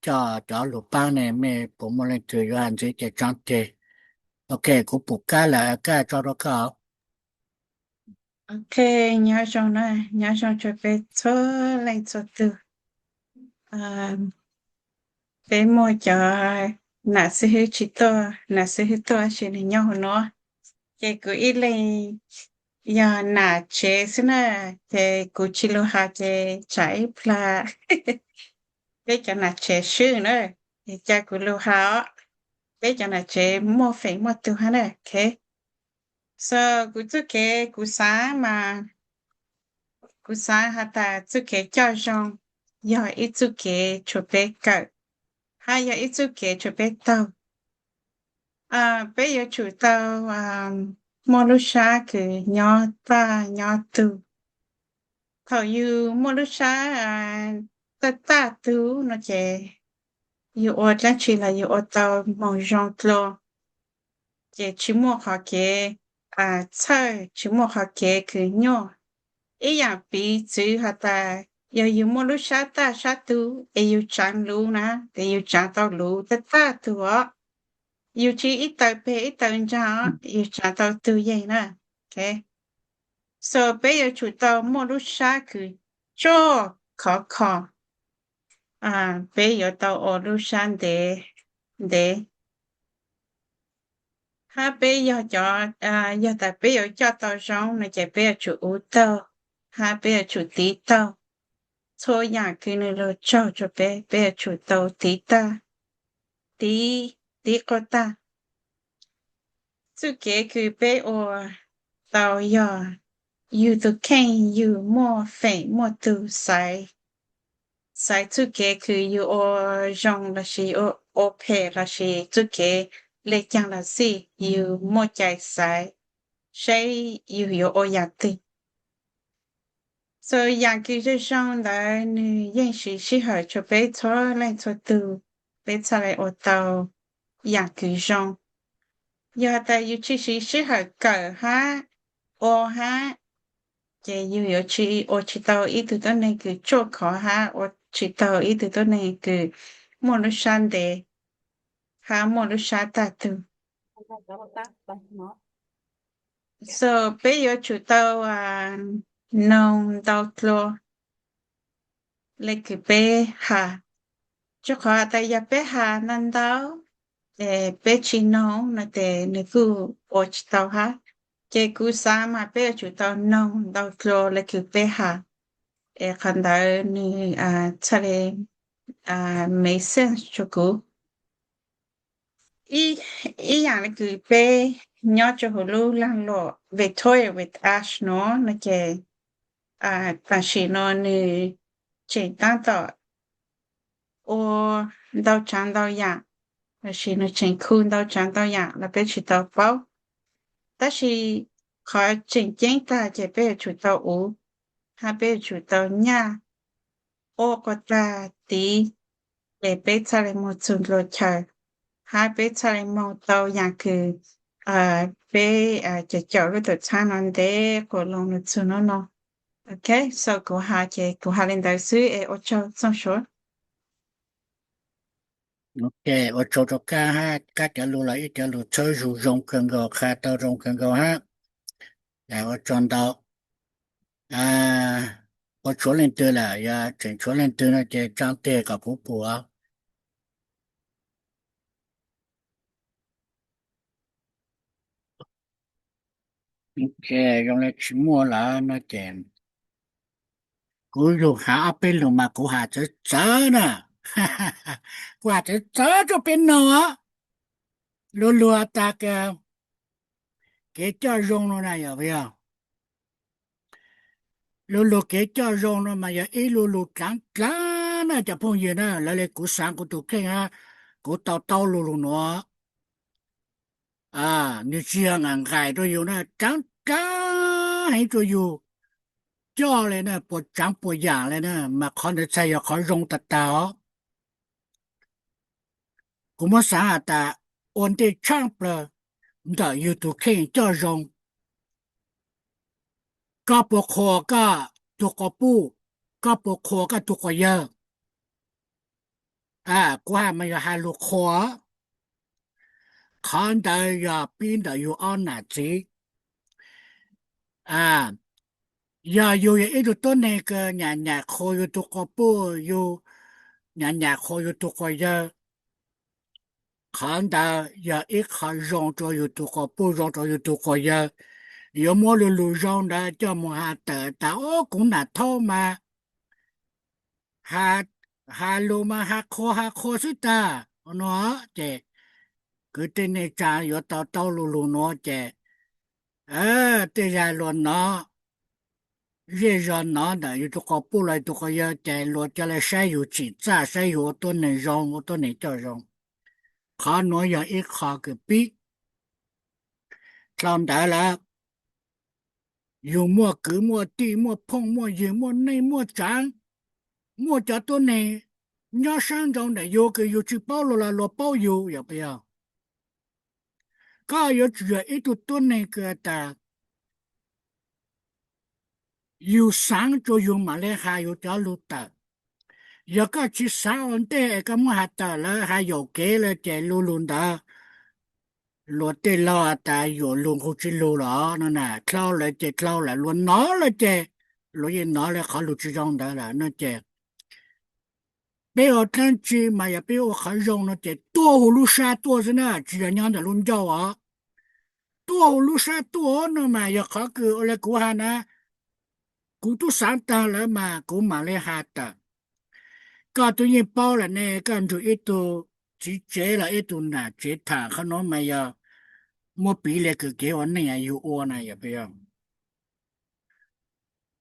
coj cov lug paab ne, mej puas muaj leej twg yuav has ntxiv ces tsaab teg. Ok, kuv pum kab lawm, kab tso rua koj. Ok, nyob zoo na, nyob zoo rua peb txhua leej txhua tug. Peb muaj cov nam xib hwb tsi tuaj, nam xib hwb tuaj tab sis nwg nyob huv nuav, ces kuv ib leeg yog nam tsev xwb na, ces kuv tsi lug has ces tsam ib plag peb cov nam tsev swb na, ces ca kuv lug has os, peb cov nam tsev muaj feem muaj tug hab na. Ok, so kuv txuj kev kuv xaav mas, kuv xaav has tas txuj kev coj zoo yog ib txuj kev tshuav peb kawm, hab yog ib txuj kev tshuav peb taug. Peb yuav tsum tau muaj lub sab kws nyob taj nyob tug. Thaum yug muaj lub sab taj taj tug no ces yug ua dlaab tsi los yug ua tau moog zoo dlua, ces tsi muaj qhov kev txhawj, tsi muaj qhov kev kws nyuaj. Ib yaam piv txwv has tas yog yug muaj lub sab taj sab tug es yug tsaav luv na, ces yug tsaav tau luv taj taj tug os. Yug tsi ib taw peg ib taw ntsaag os, yug tsaav tau tug yeeg na. Ok, so peb yuav tsum tau muaj lub sab kws tsuaj khov kho, peb yuav tau ua lub sab ntev ntev. Hab peb yog cov, yog tas peb yuav coj tau zoo no ces peb yuav tsum uv taug, hab peb yuav tsum tiv taug. Txhua yaam kws nwg lug tsaug rua peb, peb yuav tsum tau tiv tag, tiv, tiv quas tag. Txuj kev kws peb ua tau yog yug tug kheej yug muaj feem muaj tug xaiv, xaiv txuj kev kws yug ua zoo lossis ua phem lossis txuj kev le caag los xij, yug muaj cai xaiv saib yug yuav ua yaam twg. So yaam kws zoo zoo ntawd nwg yeej siv sij hawm tsua peb txhua leej txhua tug, peb txhaj le ua tau yaam kws zoo. Yog has tas yug tsi siv sij hawm kawm hab ua hab, ces yug yuav tsi ua tsi tau ib tug tuab neeg kws tsuaj khov hab ua tsi tau ib tug tuab neeg kws muaj lub sab ntev hab muaj lub sab tag tug. So peb yuav tsum tau noog ntau dlua le kws peb has. Rua qhov tas yog peb has ntau ntau, peb tsi noog no tes nwg kuj ua tsi tau hab. Ces kuv xaav mas peb yuav tsum tau noog ntau dlua le kws peb has, es qhov ntawd nwg txhaj le make sense rua kuv. Ib yaam le kws peb nyob rua huv lub laag luam Victoria with Ash nuav no ces tam sim no nwg tseem taab tom ua ntau tsaav ntau yaam, lossis nwg tseem khu ntau tsaav ntau yaam los peb tsi tau paub. Tab sis qhov tseem ceeb tag ces peb yuav tsum tau uv, hab peb yuav tsum tau nyaj, ua quas tag, tiv, ces peb txhaj li moog txug dlua chaw, hab peb txhaj li moog tau yaam kws peb caum caum lub tuam txhaab no ntev quas loo nws txug nub no. Ok, so kuv has ces kuv has li ntawd xwb es ua tsaug txooj suav. Ok, ua tsaug rua koj hab koj cov lug los ib cov lug txhawb zug zoo kawg nkaus, qha tau zoo kawg nkaus hab. Ua tsaug ntau. Ua tshuav leej twg lawm, yog tseem tshuav leej twg no ces tsaa tes kom kuv pum. Ok, zoo le tsis muaj lawm no ces kuv lug has ob peb lug mas kuv has txawv txawv na. Kuv has txawv txawv rua peb noog os. Lug lug tas kev coj zoo no na yog, yog lug lug kev coj zoo no mas yog ib lu lug dlaav dlaav na cov phooj ywg na. Lawv le kuv xaav kuv tus kheej hab kuv tau taub lu lug nuav, nws tsis yog nqaim nqaim rua yus na, dlaav dlaav heev rua yus, coj le na puas tsaav puas yaam le na, mas qhov ntawd txhaj yog qhov zoo tag tag os. Kuv muab xaav has tas ua ntej tshaaj plawg ntawm yug tus kheej coj zoo, koj puas qhuas koj tug quas puj, koj puas qhuas koj tug quas yawg? Kuv has mas yog has lug qhuas, qhov ntawd yog pib ntawm yug ob nam txiv. Yog yug yog ib tug tuab neeg kws nyam nyam qhuas yug tug quas puj, yug nyam nyam qhuas yug tug quas yawg, qhov ntawd yog ib qho zoo rua yug tug quas puj, zoo rua yug tug quas yawg. Yuav muab lug lug zoo ntawd coj moog has tawm tas, o, kuv nam thaub mas has lug mas has qhuas has qhuas xwb tag no. Ces kwv tij neej tsaa yuav tau taub lu lug nuav ces tej zag luas nov, zej zog nov ntawm yug tug quas puj los yug tug quas yawg ces luas ca le saib yug tsim txaj, saib yug ua tuab neeg zoo, ua tuab neeg coj zoo. Qhov nuav yog ib qho kws pib. Dlhau ntawd lawm, yug muaj kwv muaj tij, muaj phooj muaj ywg, muaj neej muaj tsaav, muaj cov tuab neeg nyob saab nrau ntawm yug kws yug tsis paub luas los luas paub yug, yog puas yog? Koj yuav tsum yog ib tug tuab neeg kws tas yug xaav rua yug mam le has yug cov lug tawm. Yog koj tsis xaav ua ntej es koj muab has tawm lawm, has yaum kev lawm ces lu lug ntawd luas tej laug tas yuam lug nqug tsis lug los no na, dlhau lawm ces dlhau lawm, luas nov lawm ces luas yeej nov le qhov lug tsis zoo ntawd lawm no ces peb ua dlaab tsi mas yog peb ua qhov zoo no ces tuaj huv lub sab tuaj xwb na, tsis yog nyob ntawm lub ncauj os. Tuaj huv lub sab tuaj no mas yog qhov kws ua le kuv has na, kuv tub xaav taag lawm mas kuv mam le has tawm. Koj tub yeej paub lawm ne, koj nrug ib tug txiv tsev los ib tug nam tsev tham qhov nuav mas yog muab piv le kws kev ua neej yug ua na, yog puas yog?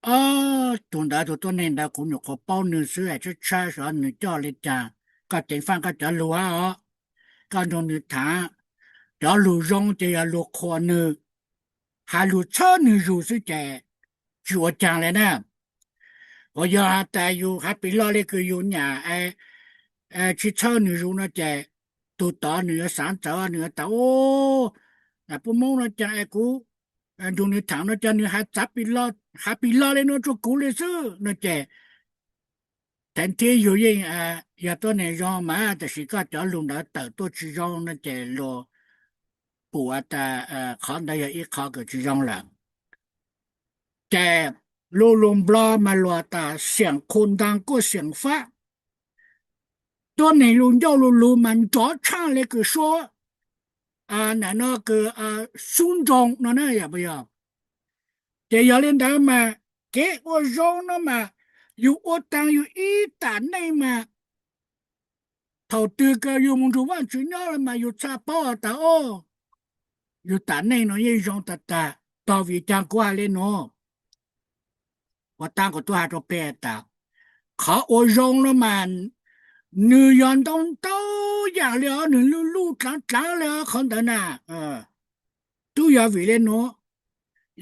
Ob tug ntawd, tug tuab neeg ntawd kuv nyuam qhuav paub nwg xwb, tshaib tshaib xyov nwg coj le caag. Koj ceev faaj koj cov lug hab os, koj nrug nwg tham. Cov lug zoo ces yog lug qhuas nwg, has lug txhawb nwg zug xwb ces tsis ua caag le na. Uas yog has tas yug has pim log le kws yug nyam tsis txhawb nwg zug no ces tug tod nwg yuav xaav txawv, nwg yuav tas, puab Moob no caag es kuv nrug nwg tham no ces nwg has pim log le nuav rua kuv le xwb no ces theev thib yug yeej yog tuab neeg zoo mas, tab sis koj cov lug ntawd tawm tuaj tsis zoo no ces luas pum tas qhov ntawd yog ib qho kws tsis zoo lawm. Ces lu lug Nplog mas luas tas xiam khu ntaag kuaj xiam fab. Tuab neeg lug ncauj lug lug mas nrov tshaaj le kws suab, nam no kws xub nroo no na, yog puas yog? Ces yog le ntawd mas kev ua zoo no mas yug ua taag yug ib tam neej mas thaum twg kws yug moog nrug Vaajtswv nyob lawm mas yug txhaj paub tas, o, yug tam neej no yeej zoo tag tag. Tog vim caag kuv has le nuav? Ua taag kuv tub has rua peb tas, qhov ua zoo no mas nwg yog ntau ntau yaam le os, nwg luj luj dlaav dlaav le os qhov ntawd na. Tub yog vim le nuav,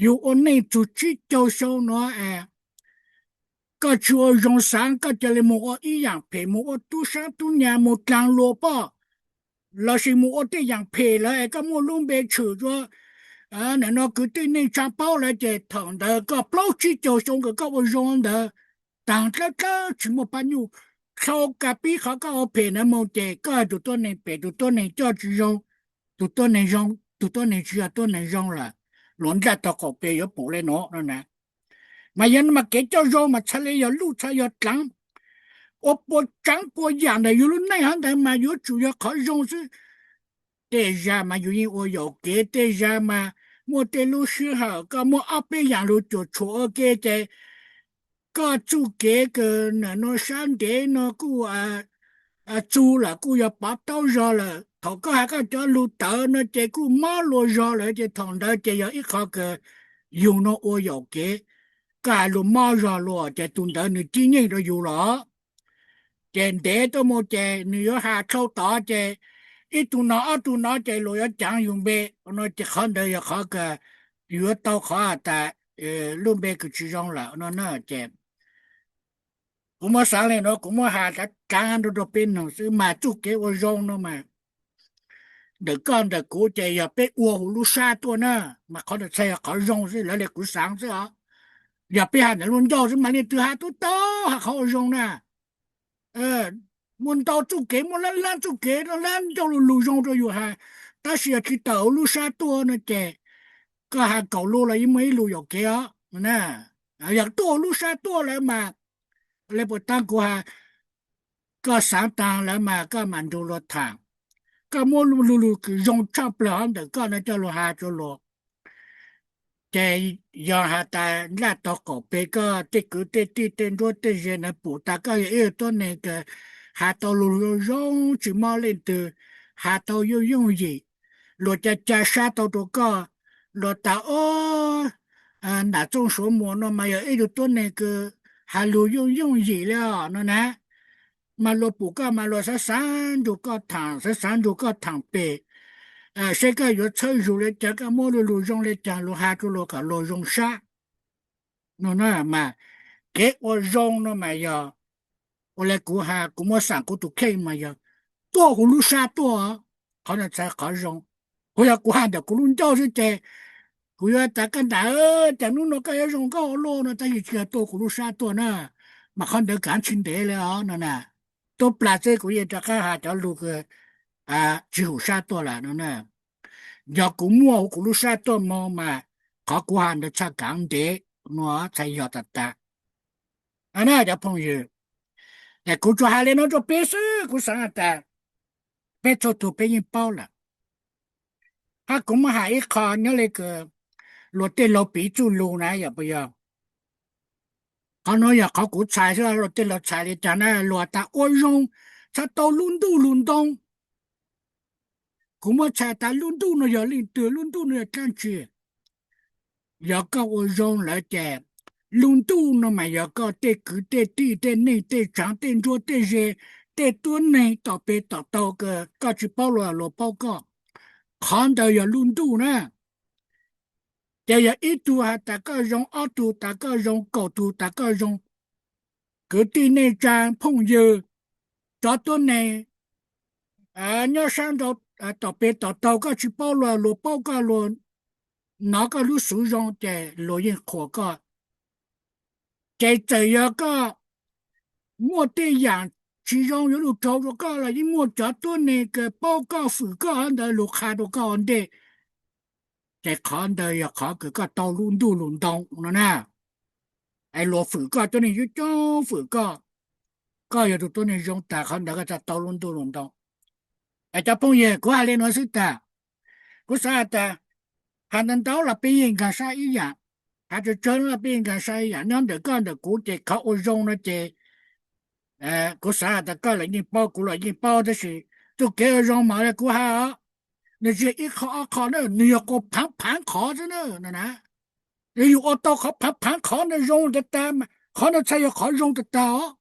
yug ua neej txug tsib caug xyoo nuav es koj tsis ua zoo xaav, koj ca le moog ua ib yaam phem, moog ua tub saab tub nyag, moog dlaag luas poj, lossis moog ua tej yaam phem lawm es koj muaj lub npe tshwm rua nam no kwv tij neej tsaa paub lawm ces thaum ntawd koj plaub tsib caug xyoo kws koj ua zoo ntawd taag dlawb dlawb tsis muaj pab nyuj, dlhau kag pib qhov koj ua phem ntawd moog ces koj tus tuab neeg pem, tus tuab neeg coj tsis zoo, tus tuab neeg zoo, tus tuab neeg tsis yog tuab neeg zoo lawm, luas nplaj tau qaum pem yuav pum le nuav no na. Mas yog mas kev coj zoo mas txhad le yog luj txhad yog dlaav, ua puas tsaav puas yaam ntawm yug lub neej hov ntawd mas yuav tsum yog qhov zoo xwb. Tej zag mas yug yeej ua yaum kev, tej zag mas muaj tej lub sij hawm koj muaj ob peb yaam lug cuam tshuam ua ke ces koj txuj kev kws nam no sab ntev no kuj txug lawm kuj yog pov taub zog lawm. Thaum koj has koj cov lug tawv no ces kuj mob luas zog lawm ces thaum ntawd ces yog ib qho kws yug no ua yaum kev, koj has lug mob zog luas ces tus ntawd nws cib nyeej rua yug los. Ces ntev tuaj mus ces nws yuav has dlhau tod ces ib tug no ob tug no ces luas yuav caav yug npe no ces qhov ntawd yog qhov kws yuav tau qhov has tas lub npe kws tsis zoo lawm no na. Ces kuv muab xaav le nuav, kuv muab has dlaav dlaav rua rua peb noog xwb mas txuj kev ua zoo no mas ntawm koj ntawm kuv ces yog peb ua huv lub sab tuaj na, mas qhov ntawd txhad yog qhov zoo xwb, lawv le kuv xaav xwb os. Yog peb has ntawm lub ncauj xwb mas leej twg has tub tau has qhov ua zoo na. Muaj ntau txuj kev, muaj lab lab txuj kev, lab ncauj lug lug zoo rua yug has, tab sis yog tsis tawm huv lub sab tuaj no ces koj has kaum lug los yeej muaj ib lug yaum kev os. Yog tuaj huv lub sab tuaj lawm mas le puas taab kuv has, koj xaav taag lawm mas koj mam nrug luag thaam, koj muab lug lug kws zoo tshaj plawg hov ntawm koj no coj lug has rua luag. Ces yog has tas nplaj tau qaum pem koj tej kwv tej tij tej nruab tej ze ntawd pum tas koj yog ib tug tuab neeg kws has tau lug zoo zoo tsis mob leej twg, has tau yooj yooj yim, luag ca ca sab tau rua koj, luag tas o, Nam Txooj Suav Muas no mas yog ib tug tuab neeg kws has lug yooj yooj yim le os no na. Mas luag pum koj mas luag xaav xaav nrug koj thaam, xaav xaav nrug koj thaam pem, seb koj yuav txhawb zug le caag, koj muab lug lug zoo le caag lug has rua luag kom luag zoo sab no na. Mas kev ua zoo no mas yog ua le kuv has, kuv muab xaam kuv tus kheej mas yog tuaj huv lub sab tuaj, qhov no txhad qhov zoo. Kuv yog kuv has ntawm kuv lub ncauj xwb ces kuv yuav tas koj nram, cas nub no koj yuav zoo nkauj ua luaj no, tab sis tsis yog tuaj kuv lub sab tuaj na. Mas qhov ntawd kaav tsis ntev le os no na. Tub plag xwb kuv yeej rov qaab has cov lug kws tsis huv sab tuaj lawm no na. Yog kuv muaj huv kuv lub sab tuaj moog mas qhov kuv has ntawd txhad kaav ntev no, txhad yog tag tag na cov phooj ywg. Es kuv tsuas has le nuav rua peb xwb, kuv xaav has tas peb txhua tug peb yeej paub lawm. Hab kuv muab has ib qho nyob le kws luag tej laug piv txuj lug na yog puas yog? Qhov nuav yog qhov kuv txhais xwb, luag tej laug txhais le caag na, luag tas ua zoo txhad tau lub ntuj lub ntoo. Kuv muab txhais tas lub ntuj no yog leej twg, lub ntuj no yog dlaab tsi. Yog koj ua zoo lawm ces lub ntuj no mas yog koj tej kwv tej tij tej neej tej tsaav tej nruab tej ze, tej tuab neeg tom pem tom taug kws koj tsis paub luag, luag paub koj. Qhov ntawd yog lub ntuj na. Ces yog ib tug has tas koj zoo, ob tug tas koj zoo, kaum tug tas koj zoo, kwv tij neej tsaa phooj ywg, cov tuab neeg nyob sab nrau tom pem tom taug koj tsis paub luag, luag paub koj, luag nov koj lub xov zoo ces luag yeej qhuas koj. Ces txawm yog koj muaj tej yaam tsis zoo yuav lug raug rua koj los yeej muaj cov tuab neeg kws paub koj fwm koj ntawd lug qha rua koj ua ntej. Ces qhov ntawd yog qhov kws koj tau lub ntuj lub ntoo no na. Es luag fwm koj, tuab neeg coob coob fwm koj, koj yog tus tuab neeg zoo tas qhov ntawd koj txhad tau lub ntuj lub ntoo. Es cov phooj ywg, kuv has le nuav xwb tas, kuv xaav has tas, has ntau ntau los peb yeej nkaag sab ib yaam, has tsawg tsawg los peb yeej nkaag sab ib yaam. Nyob ntawm koj ntawm kuv ces qhov ua zoo no ces kuv xaav has tas koj los yeej paub, kuv los yeej paub, tab sis txuj kev ua zoo mas le kuv has os, nws tsis yog ib qho ob qho na, nws yog quas phaav phaav qhov xwb na. Yog yus ua tau qhov phaav phaav qhov ntawd zoo tag tag, qhov ntawd txhad yog qhov zoo tag tag os.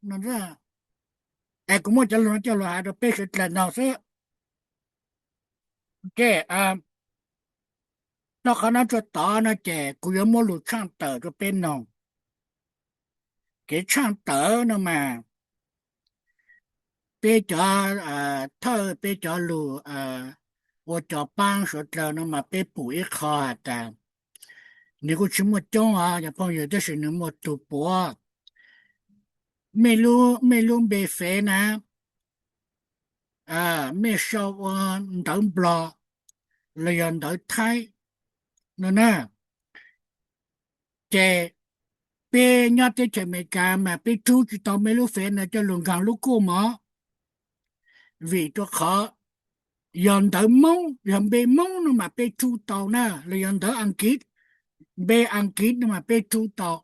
Es kuv muab cov lug no coj lug has rua peb sawv dlawg noog xwb. Nyob qhov no tsuag tod no ces kuv yuav muab lug tshaaj tawm rua peb noog. kev tshaaj tawm no mas peb cov thawj, peb cov lug ua cov paab suav dlawg no mas peb pum ib qho has tas, nws kuj tsis muaj coob os cov phooj ywg, tab sis nws muaj tug puav. Mej lub npe fev na, mej sau ua ntawv Nplog los yog ntawv Thaib no na, ces peb nyob teb chaws Amelikas mas peb rub tsis tau mej lub fev no coj lug nkaag lub kuj mog. Vim rua qhov yog ntawv Moob, yog npe Moob no mas peb rub tau na, los yog ntawv Askiv, npe Askiv no mas peb rub tau.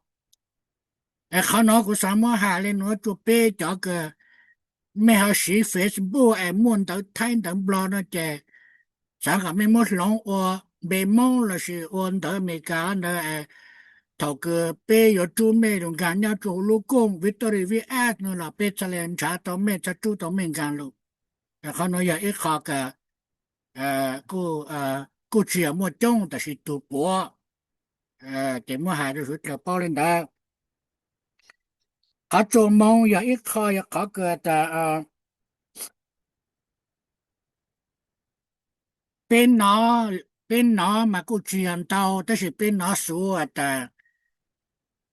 Es qhov no kuv xaav muab has le nuav rua peb cov kws mej ho siv Facebook es muaj ntawv Thaib ntawv Nplog no ces xaav kom mej muab hloov ua npe Moob lossis ua ntawv Amelikas ntawd. Thaum kws peb yuav rub mej lug nkaag nyob rua huv lub kooj Victoria V S no los peb txhaj le nrhav tau mej, txhaj rub tau mej nkaag lug. Qhov nuav yog ib qho kws kuj tsis yog muaj coob tab sis tug puav, ces muab has rua suav dlawg paub le ntawd. Qhov txuas moo yog ib qho, yog qhov kws tas peb nov, peb nov mas kuj tsis yog ntau tab sis peb nov xuv has tas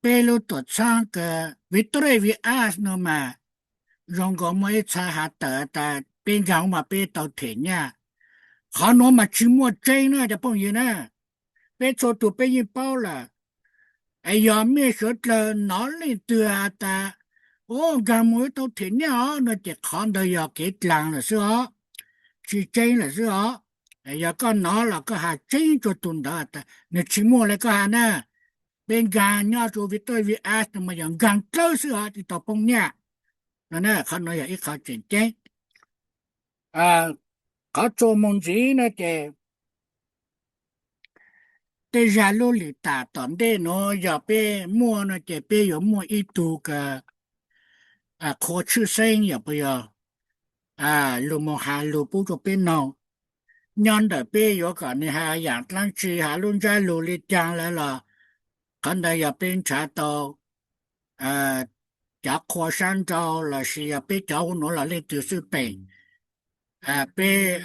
peb lub tuam txhaab kws Victoria V S no mas zoo nkaus muaj ib txha has tawm tas peb nkaag mas peb tau them nyaj. Qhov nuav mas tsis muaj tseeb na cov phooj ywg na. Peb txhua tug peb yeej paub lawm. Es yog mej suav dlawg nov leej twg has tas, o, nkaag mus tau them nyaj os no ces qhov ntawd yog kev dlaag lawm xwb os, tsis tseeb lawm xwb os. Yog koj nov los koj has tseeb rua tug ntawd tas nws tsis muaj le koj has na. Peb nkaag nyob rua Victoria V S no mas yog nkaag dlawb xwb os tsis tau poob nyaj no na. Qhov nuav yog ib qho tseem ceeb. Qhov txuas moo ntxiv no ces tej zag lub lim tam tom ntej nuav yog peb muaj no ces peb yuav muaj ib tug kws qhua tshwj xeeb yog puas yog lug moog has lug pub rua peb noog. Nyob ntawm peb yuav kom nws has yaam dlaab tsi, has lub ntsab lug le caag lawm los qhov ntawd yog peb nrhav tau cov qhua sab nrau lossis yog peb cov hu nuav los leej twg xwb peem. Peb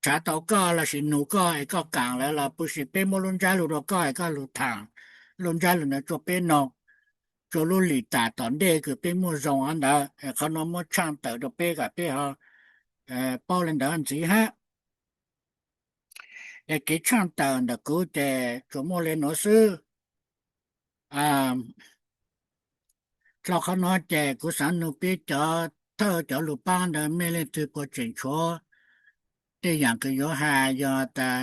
nrhav tau koj lossis nug koj es koj kaam lawm los puas sim peb muab lub ntsab lug rua koj es koj lug thaam lub ntsab lug ntawd rua peb noog, rua lub lim tam tom ntej kws peb muaj zoo ntawd. Qhov nuav muab tshaaj tawm rua peb kom peb ho paub le ntawd ntxiv hab. Es kev tshaaj tawm ntawm kuv ces tsuas muaj le nuav xwb. Dlhau qhov nuav ces kuv xaav nug peb cov thawj cov lug paab ntawd mej leej twg puas tseem tshuav tej yaam kws yuav has, yog tas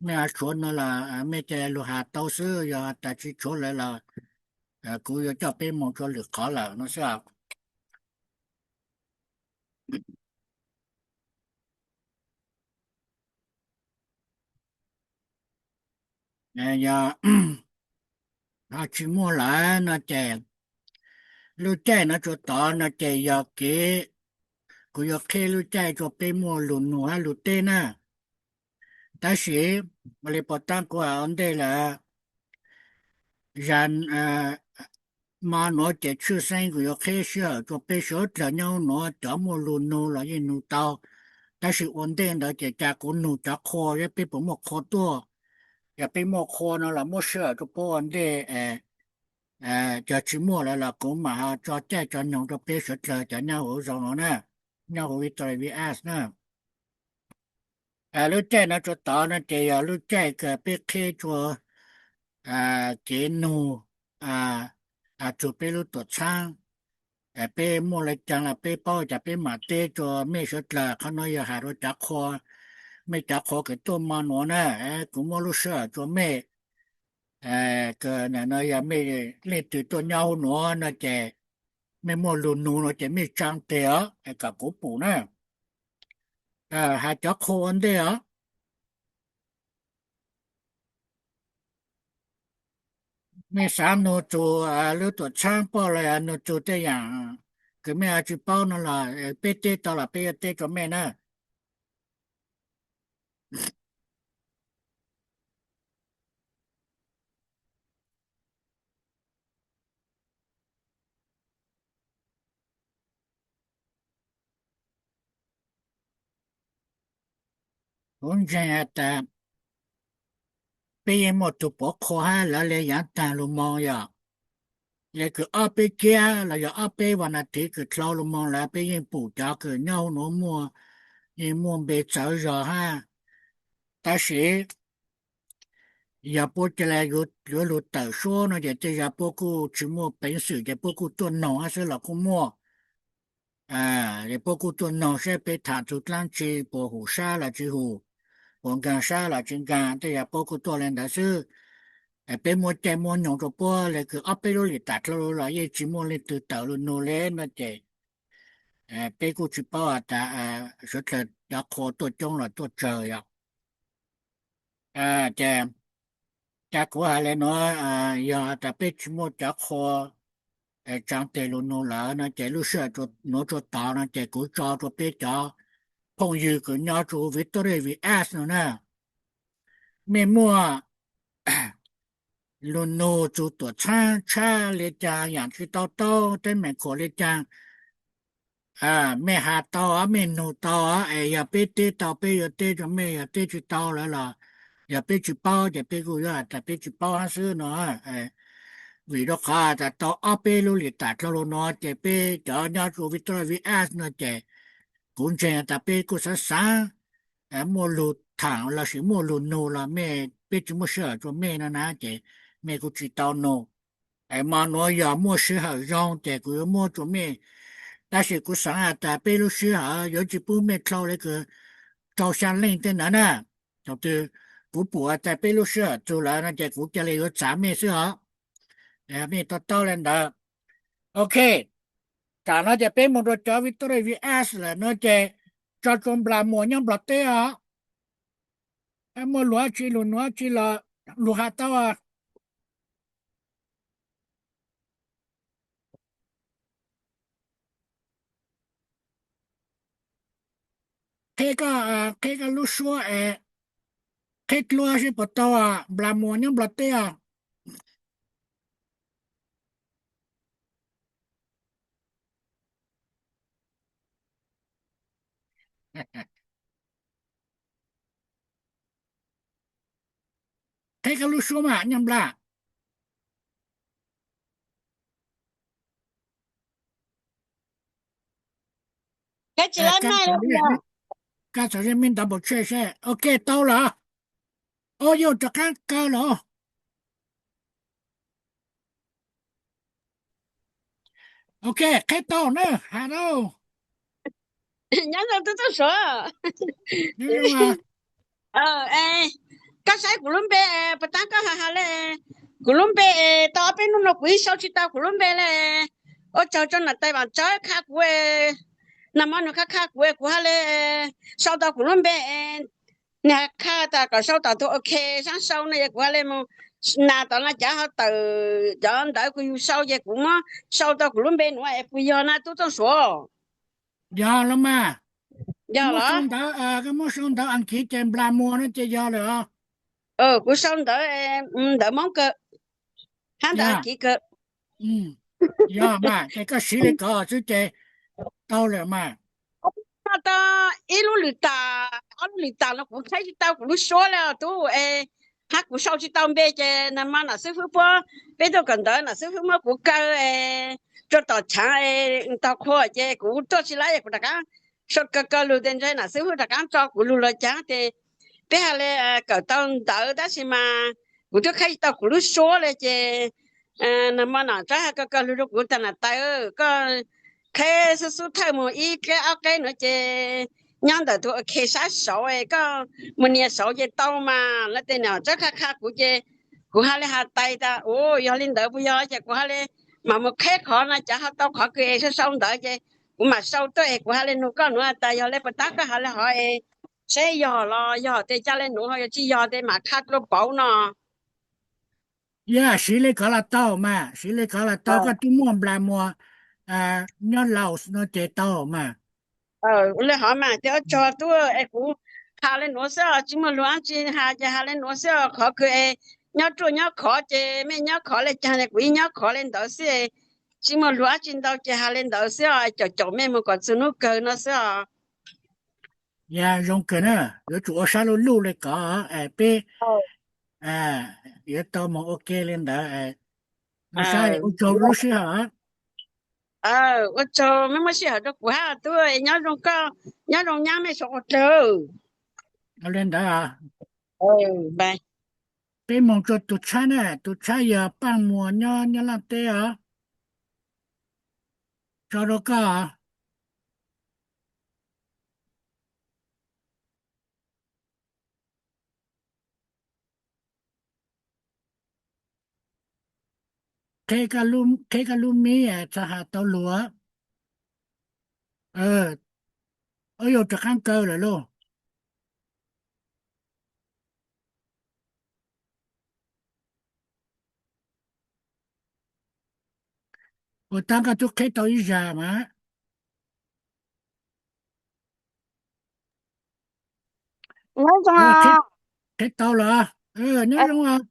mej ho tshuav no los mej ca lug has tau xwb, yog tas tsis tshuav lawm los kuv yuav coj peb moog rua lwm qhov lawm no xwb. Yog ho tsis muaj lawm no ces lub caij no tsuas tod no ces yog kev kuv yuav qheb lub caij rua peb muaj lug nug hab lug teb na. Tab sis ua li puag ta kuv has ua ntej lawm, zag mo nuav ces tshwj xeeb kuv yuav qheb sij hawm rua peb suav dlawg nyob nuav cov muaj lug nug los yeej nug tau. Tab sis ua ntej ntawd ces ca kuv nug cov qhua, peb puas muaj qhua tuaj. Yog peb muaj qhua no los muab sij hawm rua puab ua ntej. Cov tsis muaj lawm los kuv mam ho tso caij tso nyoog rua peb suav dlawg cov nyob huv zog nuav na, nyob huv Victoria V S na. Lub caij no tsuas tod no ces yog lub caij kws peb qheb rua kev nug txug peb lub tuam txhaab. Peb muaj le caag los peb paub cas peb mam teb rua mej suav dlawg. Qhov nuav yog has rua cov qhua, mej cov qhua kws tuaj mo nuav na, kuv muab lub sij hawm rua mej. Kws no yog mej leej twg tuaj nyob huv nuav no ces mej muaj lug nug no ces mej tsaa teg os kom kuv pum na. Has cov qhua ua ntej os. Mej xav nug txug lub tuam txhaab poj los yog nug txug tej yaam kws mej tsi paub no los peb teb tau los peb yuav teb rua mej na. Kuv ntseeg has tas peb yeej muaj tug pov qhua hab lawv le yaav taag lug moo yog le kws ob peb kiab los yog ob peb vas nas thiv kws dlhau lug moo lawm peb yeej pum cov kws nyob huv nuav muaj, yeej muaj npe txawv zog hab. Tab sis yog puab ca le yuav lug tawm suab no ces tej zag puab kuj tsis muaj peev xwm ces puab kuj tuaj noog hab xwb los kuj muaj. Es puab kuj tuaj noog saib peb tham txug dlaab tsi, puas hum sab los tsis hum, puas nkaag sab los tsis nkaag, tej zag puab kuj tuaj le ntawd xwb. Peb muab caij muab nyoog rua puab le kws ob peb lub lim tam dlhau lug los yeej tsis muaj leej twg tawm lug nug le no ces peb kuj tsis paub has tas suav dlawg cov qhua tuaj coob los tuaj tsawg yog. Ces ca kuv has le nuav, yog tas peb tsis muaj cov qhua tsaav teg lug nug lawm no ces lub sij hawm nuav tsuas tod no ces kuv tso rua peb cov phooj ywg kws nyob rua Victoria Vias no na, mej muaj lug nug txug tuam txhab tshab le caag, yaam tsi tau taub teeb meem khuam le caag, mej has tau, mej nug tau, es yog peb teb tau peb yuav teb rua mej, yog teb tsis tau lawm los yog peb tsis paub ces peb kuj yuav has tas peb tsis paub hab xwb no. Vim rua qhov tas tau ob peb lub lim tam dlhau lug nuav ces peb cov nyob rua Victoria Vias no ces kuv ntseeg tas peb kuj xaav xaav muaj lug thaam lossis muaj lug nug los mej, peb tsis muaj sij hawm rua mej no na ces mej kuj tsis tau nug. Es mo nuav yog muaj sij hawm zoo ces kuv yuav muab rua mej, tab sis kuv xaav has tas peb lub sij hawm yuav tsi pub mej dlhau le kws rau xyaa leej tej ntawd na. Thaum twg kuv pum tas peb lub sij hawm txug lawm no ces kuv ca le yuav txav mej xwb os. Mej to taub le ntawd. Ok, tam no ces peb moog rua cov Victoria Vias lawm no ces tso tsua Nplas Muas nyob Nplog teb os. Muaj lug dlaab tsi lug nug dlaab tsi los lug has tau. Qheb koj, qheb koj lub suab es qheb dluab seb puas tau, Nplas Muas nyob Nplog teb os. Qheb koj lub suab mas nyob Nplog. Koj txhom zej mej ntawd npaum tshe seb. Ok, tau lawm. O, yog rov qaab kaw lawm. Ok, qheb tau na, has tau. Nyob zoo tub Txooj Suav. Koj saib kuv lub npe, puas tab koj has has le, kuv lub npe, tau ob peb hnub no kuv yeej sau tsis tau kuv lub npe le. Ua tsaug rau nam tais Vaam Tsawb qha kuv, nag hmo nws qha qha kuv, kuv ha le sau tau kuv lub npe. Nws qha tas kom sau tom tus ok, saab sau no es kuv ha le mus nas tom no cav ho tawm cov ntawv kuv yug sau ces kuv muab sau tau kuv lub npe nuav es puas yog na tub Txooj Suav? Yog los mas. Yog los? Koj muab sau ntawv Askiv ces Nplas Muas no ces yog lawm os. Kuv sau ntawv, ntawv Moob kawg hab ntawv Askiv kawg. Yog mas ces koj siv le kov xwb ces tau lawm mas. Tau ib lub lwm tam, ob lub lwm tam no kuv qheb tsis tau kuv lub suab le tub es, hab kuv sau tsis tau npe ces nag hmo nam xib fwb puab, peb tuaj kawm ntawv nam xib fwb muab kuv kaw rua tom chaav tau qhua ces kuv tuaj tsis laib es kuv rov qaab sau kaw kaw lug tes ntshe nam xib fwb rov qaab tso kuv lug los caag tes peb ha le kawm tau ntawv tab sis mas kuv twb qheb tsis tau kuv lub suab le ces nag hmo nam Tsawb ha kaw kaw lug rua kuv tas nam tais, koj qheb xub xub thawj mus ib qeb ob qeb nuav ces nyob ntawm tus ok sab saud es koj mus nias saud ces tau mas. Lawv tes nam Tsawb qha qha kuv ces kuv ha le has tais tas u, yog le ntawd puas yog ces kuv ha le mam mus qheb qhov no cav ho tau qhov kws es sau sau ntawv ces kuv mam sau tuaj es kuv ha le nug koj nuav tas yog le puas tab koj ha le hov es seb yog los yog tes ca le nuav, ho yog tsis yog tes mam qha dlua pauv no. Yog siv le kov los tau mas, siv le kov los tau, koj twb muaj Nplas Muas nyob Laus no ces tau mas. Le hov mas tes ua tsaug tub es kuv ha le nuav xwb os, tsis muaj lug dlaab tsi has ces ha le nuav xwb os. Qhov kws es nyob ruaj nyob khov ces mej nyob khov le caag es kuv yeej nyob khov le ntawd xwb, tsis muaj lug dlaab tsi ntau ces ha le ntawd xwb os. Caum caum mej mus kom txug nub kawg no xwb os. Yog zoo kawg na, yuav tsum ua sab luj luj li ko, es peb yuav tau mus ua ke li ntawd. Ua sab, ua tsaug lub sij hawm. Ua tsaug, mej muab sij hawm rau kuv hab tub, nyob zoo koj, nyob zoo nyab mej saum qaum teb. Li ntawd, peb mus rua tus tshab na, tus tshab yog Paaj Muas nyob Nyab Laj teb os. Tso rau koj. Qheb koj lub mib, txhaj has tau lug. Ua yog rov qaab kaw lawm lauj. Puas tab koj tub qheb tau ib zag mas? Nyob zoo. Qheb tau lawm. Nyob zoo.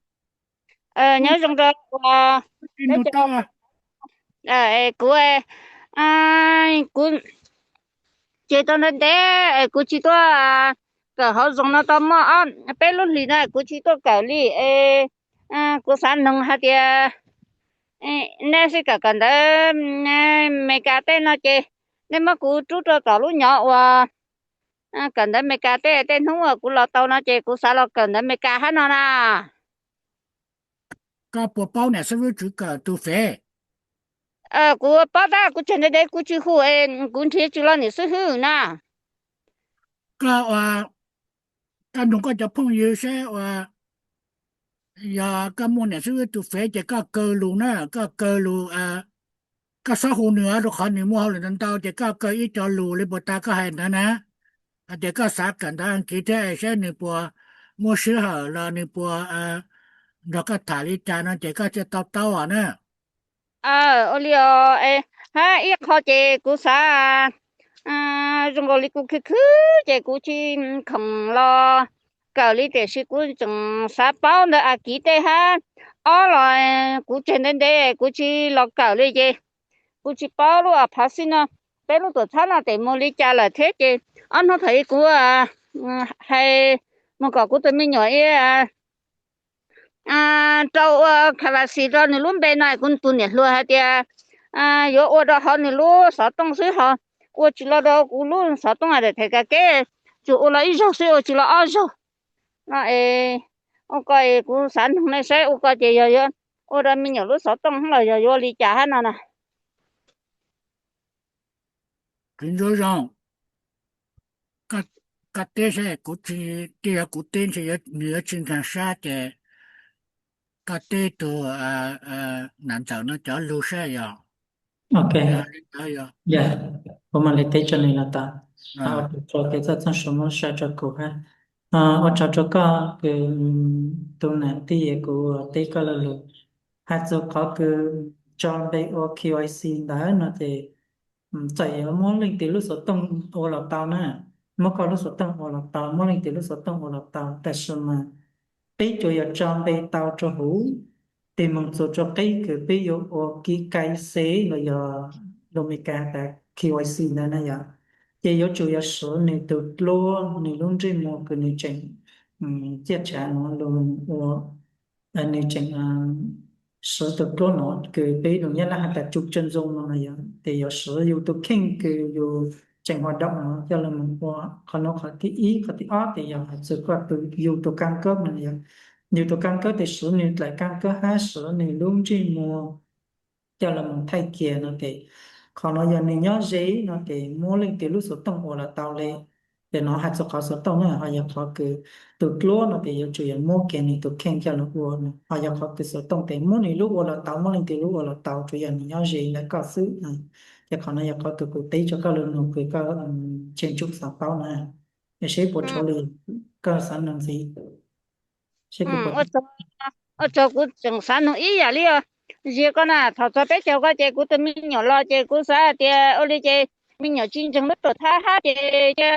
Nyob zoo rau, nug tau. Kuv, kuv ces tau ntev ntev es kuv tsis tuaj kawm hauv Zoom no tau muaj ob peb lub hlis no kuv tsis tuaj kawm li es kuv xav noog hais tias nej sib kawm kawm ntawv Amelikas tej no ces nej muab kuv rub rau tom lub nyov uas kawm ntawv Amelikas tej, tej hnub uas kuv los tau no ces kuv xav los kawm ntawv Amelikas hab no na. Koj puas paub niam xib hwb Tswv Kawm tus fev? Kuv paub tab kuv tseg ntev ntev kuv tsis hu es kuv nrhiav tsis los niam xib hwb na. Koj ua, koj nug koj cov phooj ywg seb ua, yog koj muaj niam xib hwb tus fev ces koj kaw lus na, koj kaw lus, koj txhob hu nws rau qhov nws muaj hauj lwm ntau ntau ces koj kaw ib co lus li puas tas koj hais ntawd na, hais tias koj xav kawm ntawv Askiv thiab es saib nws puas muaj sij hawm los nws puas nrog koj tham li cas no ces koj thiaj tau taub os na. Ua li os, hab ib qho ces kuv xav zoo nkaus li kuv khwv khwv ces kuv tsis khoom los kawm li tiam sis kuv tseem xav paub ntawv Askiv tej hab. Ob los kuv tseg ntev ntev kuv tsis los kawm li ces kuv tsis paub lub a phav xij no, peb lub tuam txhab no tes mus li cas lawm thiab ces ob hnub thaum ub kuv hais mus kom kuv tus me nyuam ib rau ua kha va xis rau nws lub npe no, kuv tus niam hluas hais tias yuav ua rau hauv nws lub xov tooj xwb ho ua tsis los rau kuv lub xov tooj hais tias them kab keb, tsuas ua los ib zaug xwb ua tsis los ob zaug no es ua ko es kuv xav noog nej saib ua ko ces yog yuav ua rau me nyuam lub xov tooj los yog yuav ua li cas hab no na. Kws ntsuab zoo, koj teb saib, kuv tsis, twb yog kuv teb ntshe nws yuav tsis nkag sab ces koj teb tug nam ntxawm no cov lug saib yog. Ok, kuv mam li teb tso nws los tas. Ua tsaug kws txhaj txhaj sua muab sab rua kuv hab. Ua tsaug rua koj kws tug nam tij es kuv teb koj lo lug. Has txug qhov kws tso npe ua K Y C ntawd no ces txawm yuav muab leej twg lub xov tooj ua los tau na, muab koj lub xov tooj ua los tau, muab leej twg lub xov tooj ua los tau, tab sis mas peb tsuas yog tso npe tau rua huv, tes moog txug rua qib kws peb yuav ua K Y C los yog lus Meskas tas K Y C ntawd na yog, ces yuav tsum yog siv nws tug dluab, nws lub ntsej muag kws nws tseem ciaj tshav nuav lug ua, nws tseem siv tug dluab nuav kws peb lus Nyab Laj has tas tsu tsw ntxoo no na yog, tes yuav siv yug tug kheej kws yug tseem hua daum nuav coj lug moog ua. Qhov nuav qhov thib ib. Qhov thib ob tes yog has txug koj tug, yug tug kaab kab no yog, yug tug kaab kab tes siv nws dlaim kaab kab hab siv nws lub ntsej muag coj lug moog thaij kiag no tes, qhov nuav yog nws nyob ze no tes muab leej twg lub xov tooj ua los tau le. Tes nuav has txug qhov xov tooj na, ho yog qhov kws tug dluab no tes yuav tsum yog muab kiag nws tug kheej coj lug ua, ho yog qhov kws xov tooj tes muab nws lub ua los tau, muab leej twg lub ua los tau, tsuas yog nws nyob ze ntawm koj xwb. Ces qhov nuav yog qhov kws kuv teb rua koj lug nug kws koj tsheej tsuj xav paub na. Es seb puas tshuav lwm koj xav nug ntxiv. Ua tsaug, kuv tseem xav nug ib yam li os. Ziag koj na, thaum txug peb caug ko ces kuv tus me nyuam los ces kuv xav hais tias ua li ces me nyuam tsis ntseeg lub tuam txhab hab ces cia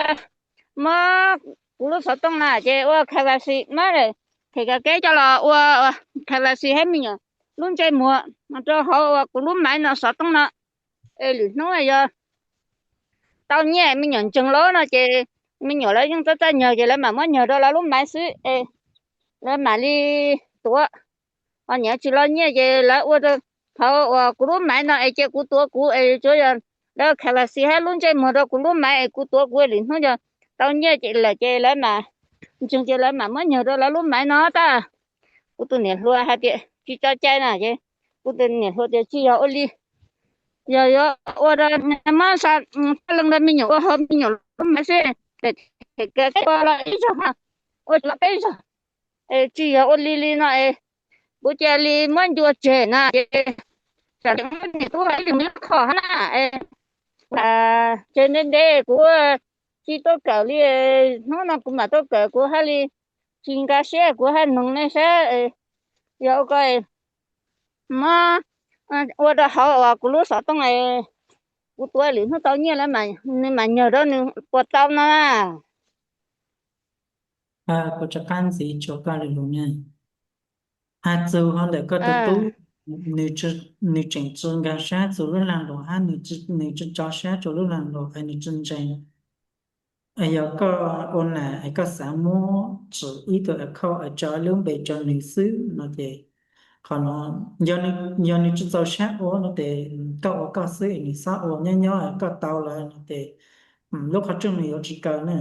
muab kuv lub xov tooj na ces ua K Y C mas them kab keb coj los ua K Y C hab me nyuam lub ntsej muag rau hauv kuv lub maiv no xov tooj no. Es lwm hnub yog tau nyiaj me nyuam ntseeg lawm no ces me nyuam lawv yeej txawj txawj nyag ces lawv mam muab nyag rau lawv lub maiv xwb es lawv mam li tuav. Ho nyiaj tsis los nyiaj ces lawv ua rau qhov uas kuv lub maiv no es cia kuv tuav kuv es tsuav yog lawv K Y C hab lub ntsej muag rau kuv lub maiv es kuv tuav kuv lwm hnub yog tau nyiaj ces lawm ces lawv mam ntseeg ces lawv mam muab nyag rau lawv lub maiv no tag. Kuv tus niam hluas hais tias tsis tso cai na ces kuv tus niam hluas tias tsis yog ua li, yog yuav ua rau muab xa paj leeg rau me nyuam ua hauv me nyuam lub maiv xwb, ces ua los ib zaug, ua los peb zaug, tsis yog ua li li no es kuv cia li muab ncua tseg na ces tsam niam tub ib leeg me nyuam kho hab na, tseg ntev ntev kuv tsis tuaj kawm li, hnub no kuv mam tuaj kawm kuv hab li tsis nkag siab kuv hab noog nej saib yog ua ko muab ua rau hauv uas kuv lub xov tooj, kuv tuav lwm hnub tau nyiaj lawm nws mam nyag rau nws puas tau no na. Kuv rov qab ntxiv rua koj lwm lus na. Has txug ho ntawm koj tus tub, nws tseem tsi nkag sab txug lub lag luam hab nws tsi tso sab rua lub lag luam es nws tsi ntseeg. Yog koj ua nam es koj xav muab tswm ib tug account es tso lub npe rua nws xwb no ces qhov no yog nws tsi txaus sab ua no ces koj ua koj xwb es nws xob ua, nyob nyob koj tau lawm no ces lub qhov rooj nws yuav tsi kaw na.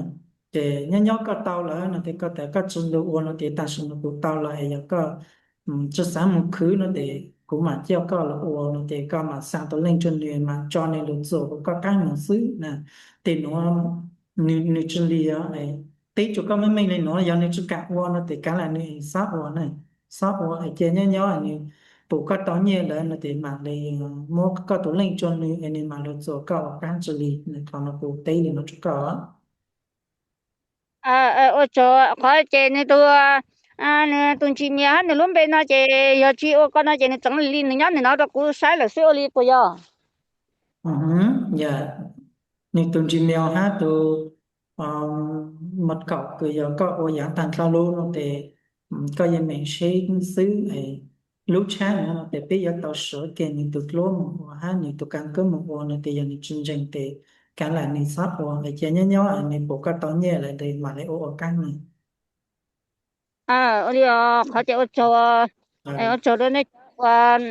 Ces nyob nyob koj tau lawm no ces koj tas koj tsi lug ua no ces tam sim no kuv tau lawm es yog koj tsi xav mus khwv no ces kuv mam coj koj los ua no ces koj mam xa tus link rua nws mam tso nws lug txuas rua koj qaab moog xwb na. Ces nuav nws tsi li os, teb rua koj meej meej li nuav, yog nws tsi kam ua no ces kav lam nws xob ua na, xob ua es cia nyob nyob nws pum koj tau nyiaj lawm no ces mam li muab koj tus link rua nws es nws mam lug txuas koj ua qaab tsi li. Qhov no kuv teb li no rua koj. Ua tsaug, qhov ces nws tus, nws tus Gmail hab nws lub npe no ces yog tsi ua ko no ces nws txeev li nws nyob nws no rau kuv saib lawm xwb ua li puas yog? Yog, nws tus Gmail hab tus mật khẩu kws yog koj ua yaav taag dlhau lug no ces koj yeej meem seb xwb. Lub tshab nuav no ces peb yuav tau suav kiag nws tus dluab moog ua hab nws tus kab kub moog ua no ces yog nws tsi ntseeg ces kav lam nws xob ua es cia nyob nyob nws pum koj tau nyiaj lawm ces mam li ua ua qaab no. Ua li os, qhov ces ua tsaug, ua tsaug rau nej cov uas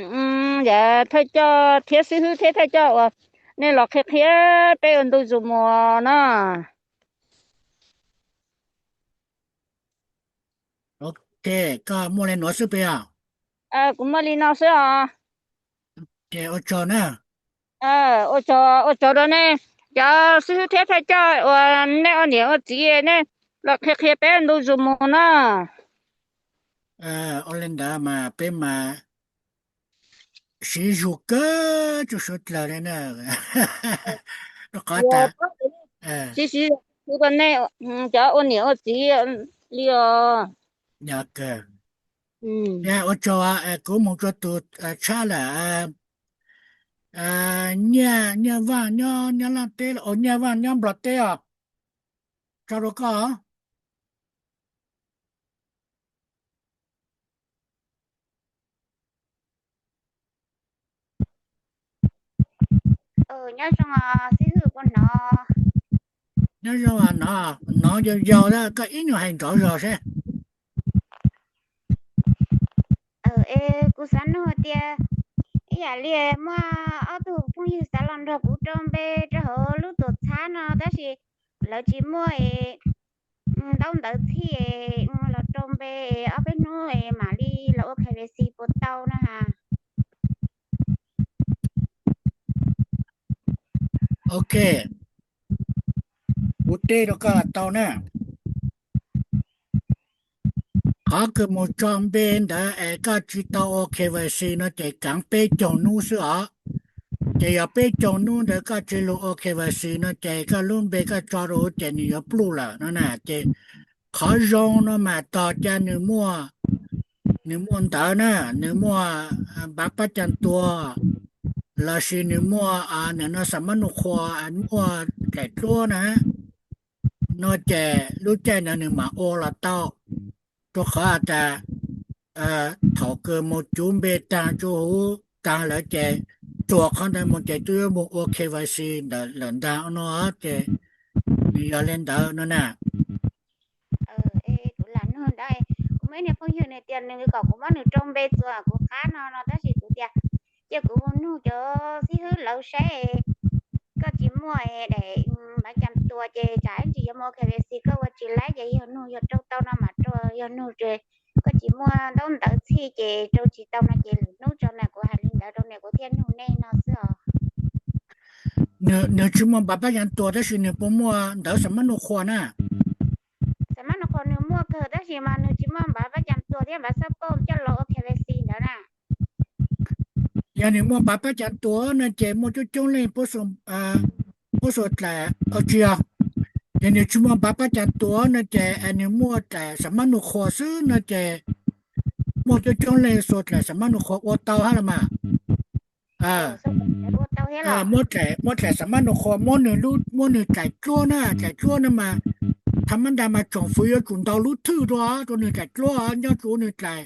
yog thawj coj thiab xib hwb thiab thawj coj uas nej los qhia qhia peb ua ntu zus mus no. Ok, koj muaj li nuav xwb peb os. Kuv muaj li no xwb os. Ua tsaug na. Ua tsaug, ua tsaug rau nej cov xib hwb thiab thawj coj uas nej ua niam ua txiv nej los qhia qhia peb ntu zus mus na. Ua li ntawd mas peb mas siv zug kawg tsuj suav dlawg li na. Rau qhov tas siv siv zug rau nej cov ua niam ua txiv li os. Ua tsaug, kuv moog rua tus tshab lawm. Nyiaj, Nyiaj Vaaj nyob Nyab Laaj teb, Nyiaj Vaaj nyob Nplog teb os. Tso rua koj. Nyob zoo, nov yau yau, koj ib nyuag hais nrov zog seb. Es kuv xav nug tias, ib yam li muaj ob tug phooj ywg xav los nrog kuv rau npe rau hauv lub tuam txhab no tab sis lawv tsis muaj es ntaub ntawv txhij es los rau npe es ob peb hnub es mam li los ua K Y C puas tau no has? Ok, kuv teb rau koj los tau na. Qhov kws mus tso npe ntawd es koj tsis tau ua K Y C no ces kaav peb caug nub xwb os. Ces yog peb caug nub ntawd koj tsis lug ua K Y C no ces koj lub npe koj tso rau ces nws yuav pluj lawm no na. Ces qhov zoo no mas tog ca nws muaj, nws muaj ntawv na, nws muaj npav pab cag tua, lossis nws muaj, nws no xam mab nug qhua, muaj daim duab na, no ces lub caij ntawd nws mam ua los tau. Rau qhov has tas thaum kws mus cuv npe taag, cuv huv taag lawm ces tsuas qhov ntawd mus ces twb yuav mus ua K Y C ntawd lawm ntag no ces Nws yog li ntawd no na. Kuv lam nug ntawd, kuv muaj ib niag phooj ywg nws tias nws kom kuv muab nws rau npe txuas kuv qab no no tab sis kuv tias cia kuv mus nug cov xib hwb lawv saib. Koj tsis muaj daim npav cas tuas ces tsam ib ntsis yuav mus ua K Y C koj ua tsis laib ces yog nug yog rau tau no mam rau, yog nug ces koj tsis muaj ntaub ntawv txhij ces rau tsis tau no ces lwm hnub tso na, kuv hais li ntawd rau nws kuv thiaj nug nej no xwb os. Nws tsis muaj npav pab cas tuas tab sis nws puas muaj ntawv xam mab nug qhua na? Xam mab nug qhua nws muaj kawg tab sis mas nws tsis muaj npav pab cas tuas thiab npav xab poj coj los ua K Y C ntawd na. Yog nws muaj npav pab cas tuas no ces muaj coob coob leej puab xuas dlaim, tsis yog, yog nws tsis muaj npav pab cas tuas no ces nws muaj dlaim xam mab nug qhua xwb no ces muaj coob coob leej xuas dlaim xam mab nug qhua ua tau hab los mas. Muab dlaim xam mab nug qhua, muab nws dlaim dluab na, dlaim dluab no mas tha mab nta mas tsoom fwv yuav tsum ntaus lub thwj rau, rau nws dlaim dluab nyob rau nws dlaim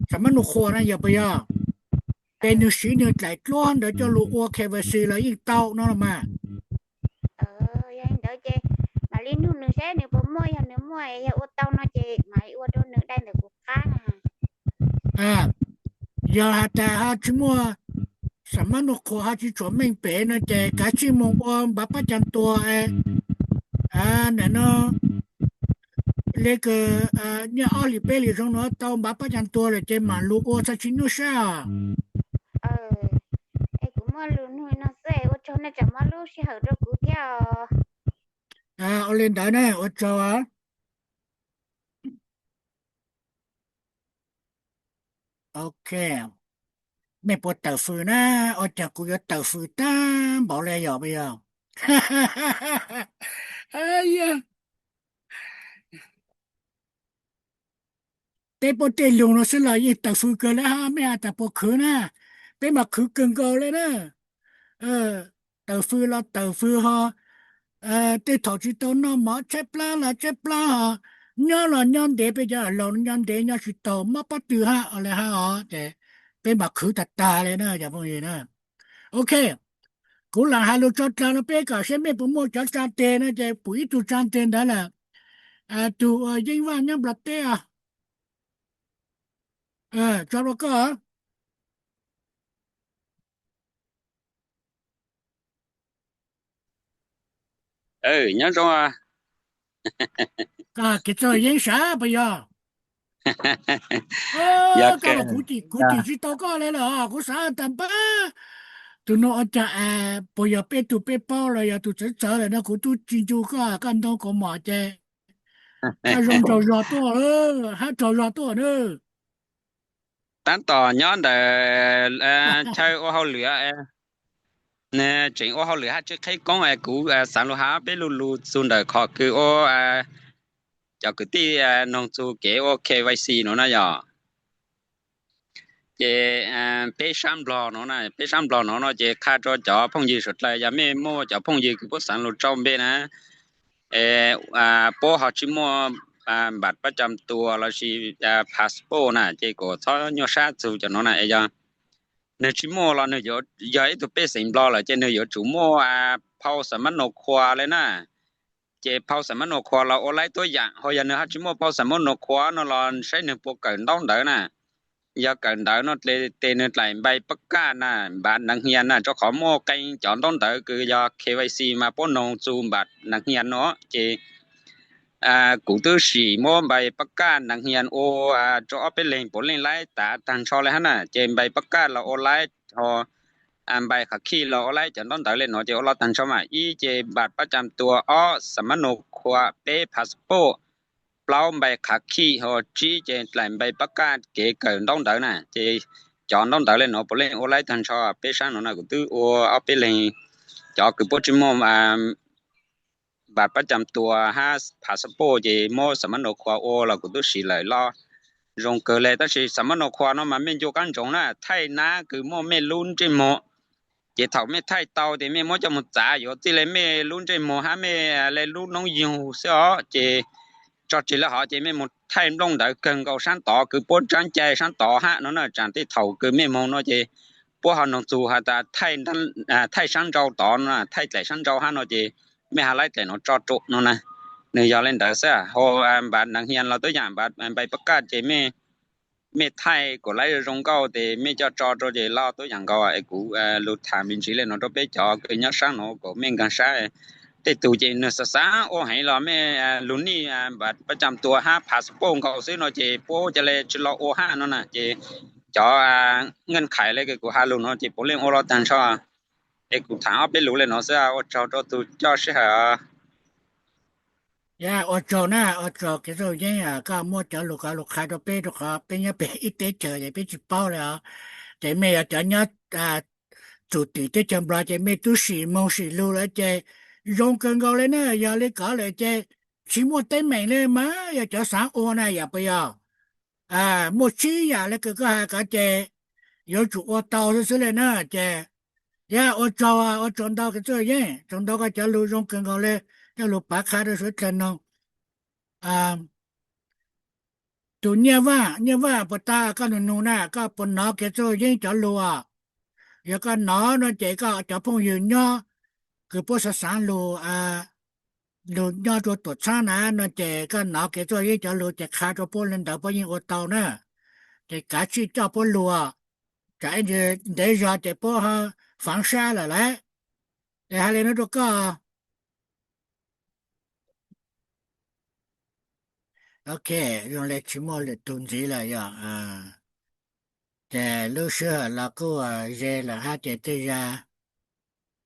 xam mab nug qhua na yog puas yog? Ces nws siv nws dlaim dluab ntawd coj lug ua K Y C los yeej tau no los mas. Yog li ntawd ces mam li nug nws saib nws puas muaj, yog nws muaj yog ua tau no ces mam ua rau nws dai ntawm kuv qab na. Yog has tas ho tsis muaj xam mab nug qhua ho tsis tshuav meej pem no ces kav tsij mus ua npav pab cas tuas na no, le kws nyob ob hlis peb hlis zoo no tau npav pab cas tuas lawm ces mam lug ua txhaj tsis nyuaj sab os. Kuv muaj lus nug no xwb, ua tsaug nej tseem muab lub sij hawm rau kuv thiab os. Ua li ntawd na, ua tsaug. Ok, mej puas tawm fws na? Ua cas kuv yuav tawm fws tag npaum li yom, puas yog? Teb puab tej lug no xwb los yeej tawm fws kawg li hab, mej has tas puas khwv na, peb mas khwv kawg nkaus li na. Tawm fws los tawm fws ho, tej thaum tsis tau noj mov tshaib plab los tshaib plab ho, nyob los nyob ntev, peb cov laus nyob ntev nyob tsis tau mob pob tw hab li hab os, ces peb mam khwv tag tag li na cov phooj ywg na. Ok, kuv lam hais lus tso dlawg no peb kom saib mej puas muaj cov tsa tes no ces pum ib tug tsa tes ntawd lawm. Tus uas Yeej Vaj nyob Nplog teb os, tso rau koj. Nyob zoo. Kev txawj yeeb sab puas yog? Koj los kuv cim tsis tau koj li lawm, kuv xav tas npab tus no ua cas puas yog peb tug peb paub los yog tus txawv txawv lawm no, kuv tub tsis ncu koj, koj ntoo kaus mom ces koj zoo nraug zog tuaj, hab nraug zog tuaj na. Tab tom nyob ntawm chaw ua hauj lwm, tseem ua hauj lwm hab tseem qheb koob, kuv xaav lug has peb lu lug txug ntawm qhov kws ua cov kwv tij noog txug kev ua K Y C no na yog. Ces peb sab Nplog no, peb sab Nplog no no ces qha rua cov phooj ywg suav dlawg, yog mej muaj cov phooj ywg kws puab xaav lug tsau npe na, puab ho tsis muaj npav pab cam tuas lossis passport na, ces kuas txhob nyuaj sab txug cov no na. Yog nwg tsis muaj los nwg yog ib tug pej xeem Nplog lawm ces nwg yuav tsum muaj phau xam mab nua qhua le na. Ces phau xam mab nua qhua los ua laib tuab yaam, ho yog nwg ho tsis muaj phau xam mab nua qhua no los saib nwg puas kawm ntaub ntawv na. Yog kawm ntawv no tes nwg dlaim npai pab kaj na, npav nav hias na, rua qhov muaj qee cov ntaub ntawv kws yog K Y C mas puab noog txug npav nav hias no ces kuv twb sim muab npai pab kaj nav hias ua rua ob peb leeg puav leej laib tav taag nrho le hab na. Ces npai pab kaj los ua laib, ho npai qhav khij los ua laib, cov ntaub ntawv le no ces ua loj taag nrho mas. Ib ces npav pab cam tuas, ob xam mab nua qhua, peb passport, plaub npai qhav khij, ho tsib ces dlaim npai pab kaj kev kawm ntaub ntawv na. Ces cov ntaub ntawv le no puav leej ua laib taag nrho peb sab no na. Kuv twb ua ob peb leeg cov kws puab tsis muaj npav pab cam tuas hab passport ces muab xam mab nua qhua ua los kuv twb sim lawm loj zoo kawg le. Tab sis xam mab nua qhua no mas mej ncu qab ntsoov na, thaij nab kws muaj mej lub ntsej muag, ces thaum mej thaij tau ces mej muab coj mus txav yuav txij le mej lub ntsej muag hab mej le lub noob yug xwb os. Ces tso tseg le hov ces mej mus thaij nplooj ntawv kawg nkaus sab tod kws puab tsaab cai sab tod hab no na. Tsaam tej thaum kws mej moog no ces puab ho noog txug has tas thaij sab nrau tod no, thaij dlaim sab nrau hab no ces mej has laib daim no tso rua no na. Nws yog le ntawd xwb. Hos npav neev hias los tuab yaam npav npai pab kaj ces mej, mej thaij kuas laib zoo nkauj tes mej coj tso rua ces loj tuab yaam nkaus. Es kuv lug tham me ntsis le no rua peb cov kws nyob saab nuav kuas mej nkaag saib. Tej tug ces nwg xaav xaav ua heev los mej lug nij npav pab cam tua hab passport nkaus xwb no ces puab ca le tsi lo ua hab no na. Ces cov nkeej khais le kuv has lug no ces puav leej ua lo taag nrho. Es kuv tham ob peb lug le no xwb, ua tsaug rua tug coj sij hawm. Ya, ua tsaug na, ua tsaug kev txuj yeeb koj muab cov lug kov lug qha rua peb rua qhov peb nyob peg ib teb chaws ces peb tsi paub le os. Ces mej yog cov nyob txug tim teb chaws Nplog ces mej tub sim moog sim lug lawm ces zoo kawg nkaus le na. Yog le kov lawm ces tsi muaj teeb meem le mas yog cov xaav ua na yom puas yog? Muaj tsib yaam le kws koj has kov ces yuav tsum ua tau xwb xwb le na. Ces ya ua tsaug, ua tsaug ntau kev txuj yeeb, tsaug ntau koj cov lug zoo kawg nkaus le, coj lug pav qha rua suav dlawg noog. Tug Nyiaj Vaaj, Nyiaj Vaaj puas tas koj nug nug na, koj puas nov kev txuj yeeb cov lug os? Yog koj nov no ces koj cov phooj ywg nyob kws puab xaav xaav lug, lug nyob rua tuam txhaab na no ces koj nov kev txuj yeeb cov lug ces qha rua puab le ntawd puab yeej ua tau na. Ces kav tsij coj puab lug, tsam ib ntsis ntev zog ces puab ho faav sab lawm lauj. Es has le nuav rua koj. Ok, zoo le tsi muaj lwm tug ntxiv lawm yog. Ces lub sij hawm los kuj ze lawm hab ces tej zag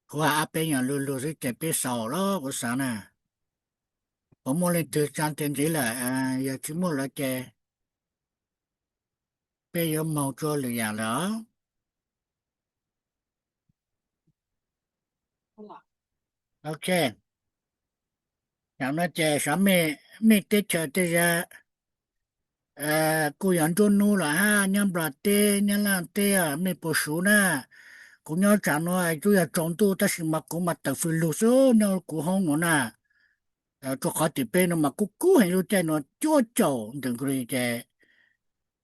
kuv has ob peb nyuag lug lug xwb ces peb xaus los kuv xaav na. Puas muaj leej twg tsaa tes ntxiv lawm? Yog tsi muaj lawm ces peb yuav moog tsua lwm yaam lawm os. Ok, yam no ces xyov mej teb chaws tej zag kuj yog nruab nub los hab nyob Nplog teb nyob Laaj teb mej puas suv na. Kuv nyob tsam nuav kuj yog tsaus ntuj tab sis mas kuv mas tawm fws lug xwb nyob kuv hoob nuav na. Rua qhov tim peb nuav mas kub kub heev, lub caij nuav cuaj caum degree ces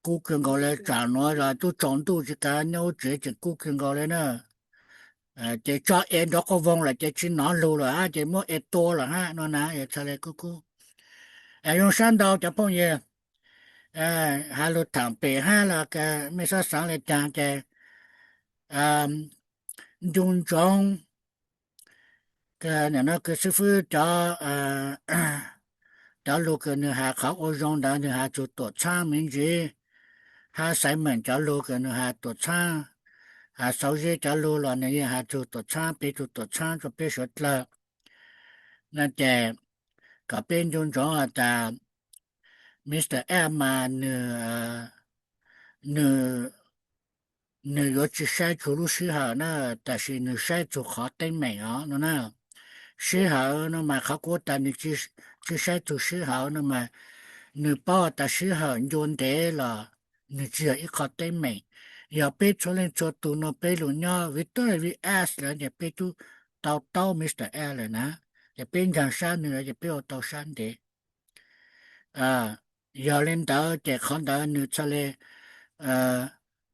kub kawg nkaus le. Tsam nuav tub tsaus ntuj tsis kav nyob ub tsev tseem kub kawg nkaus le na. Ces tso es nrov quaj voog lawm ces tsis nov lug lawm hab ces muab es tua lawm hab no na, yog txhaj le kub kub. Zoo sab ntau cov phooj ywg, has lug thaam pem hab los mej xob xaav le caag ces ncu ntsoov no kws xib fwb cov, cov lug kws nwg has qhov ua zoo ntawd nwg has txug tuam txhaab me ntsis, hab Simon cov lug kws nwg has tuam txhaab, has Xauv Zeb cov lug los nwg yeej has txug tuam txhaab, peb txug tuam txhaab rua peb suav dlawg. No ces kom peb ncu ntsoov has tas Mr F mas nwg, nwg, nwg yuav tsis saib txug lub sij hawm na, tab sis nwg saib txug qhov teeb meem os no na. Sij hawm no mas qhov kuv tas nwg tsis saib txug sij hawm no mas nwg paub tas sij hawm ncua ntev los nwg tsis yog ib qho teeb meem. Yog peb txhua leej txhua tug no peb lug nyob Victoria V S lawm ces peb tub tau taub Mr F lawm na, ces peb ncaag sab nwg lawm ces peb ua tau sab ntev. Yog le ntawd ces qhov ntawd nwg txhaj le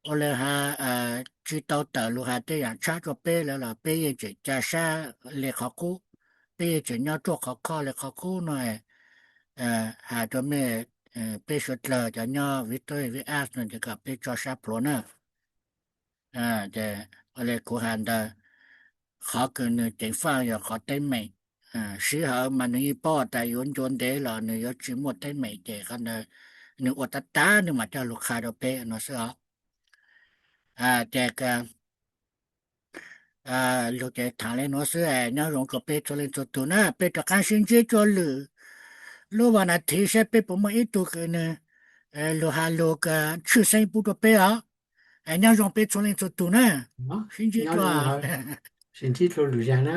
ua le has tsis tau tawm lug has tej yaam tshab rua peb lawm los peb yeej tseem ca sab le qhov qub, peb yeej tseem nyob ruaj khov kho le qhov qub no. Has rua mej, peb suav dlawg cov nyob Victoria V S no ces kom peb tso sab plhuav na. Ua le kuv has ntawd, qhov kws nwg ceev faj yog qhov teeb meem. Sij hawm mas nwg yeej paub tas yuav ncua ntev los nwg yuav tsis muaj teeb meem ces qhov ntawd nwg ua tag tag nwg mam coj lug qha rua peb no xwb os. Ces lug ces thaam le nuav xwb, nyob zoo rua peb txhua leej txhua tug na, peb rov qaab sib ntsib rua lwm lub vas nas thiv saib peb puas muaj ib tug kws nwg lug has lug tshwj xeeb pub rua peb os. Nyob zoo peb txhua leej txhua tug na, sib ntsib dlua, sib ntsib dlua lwm zag na.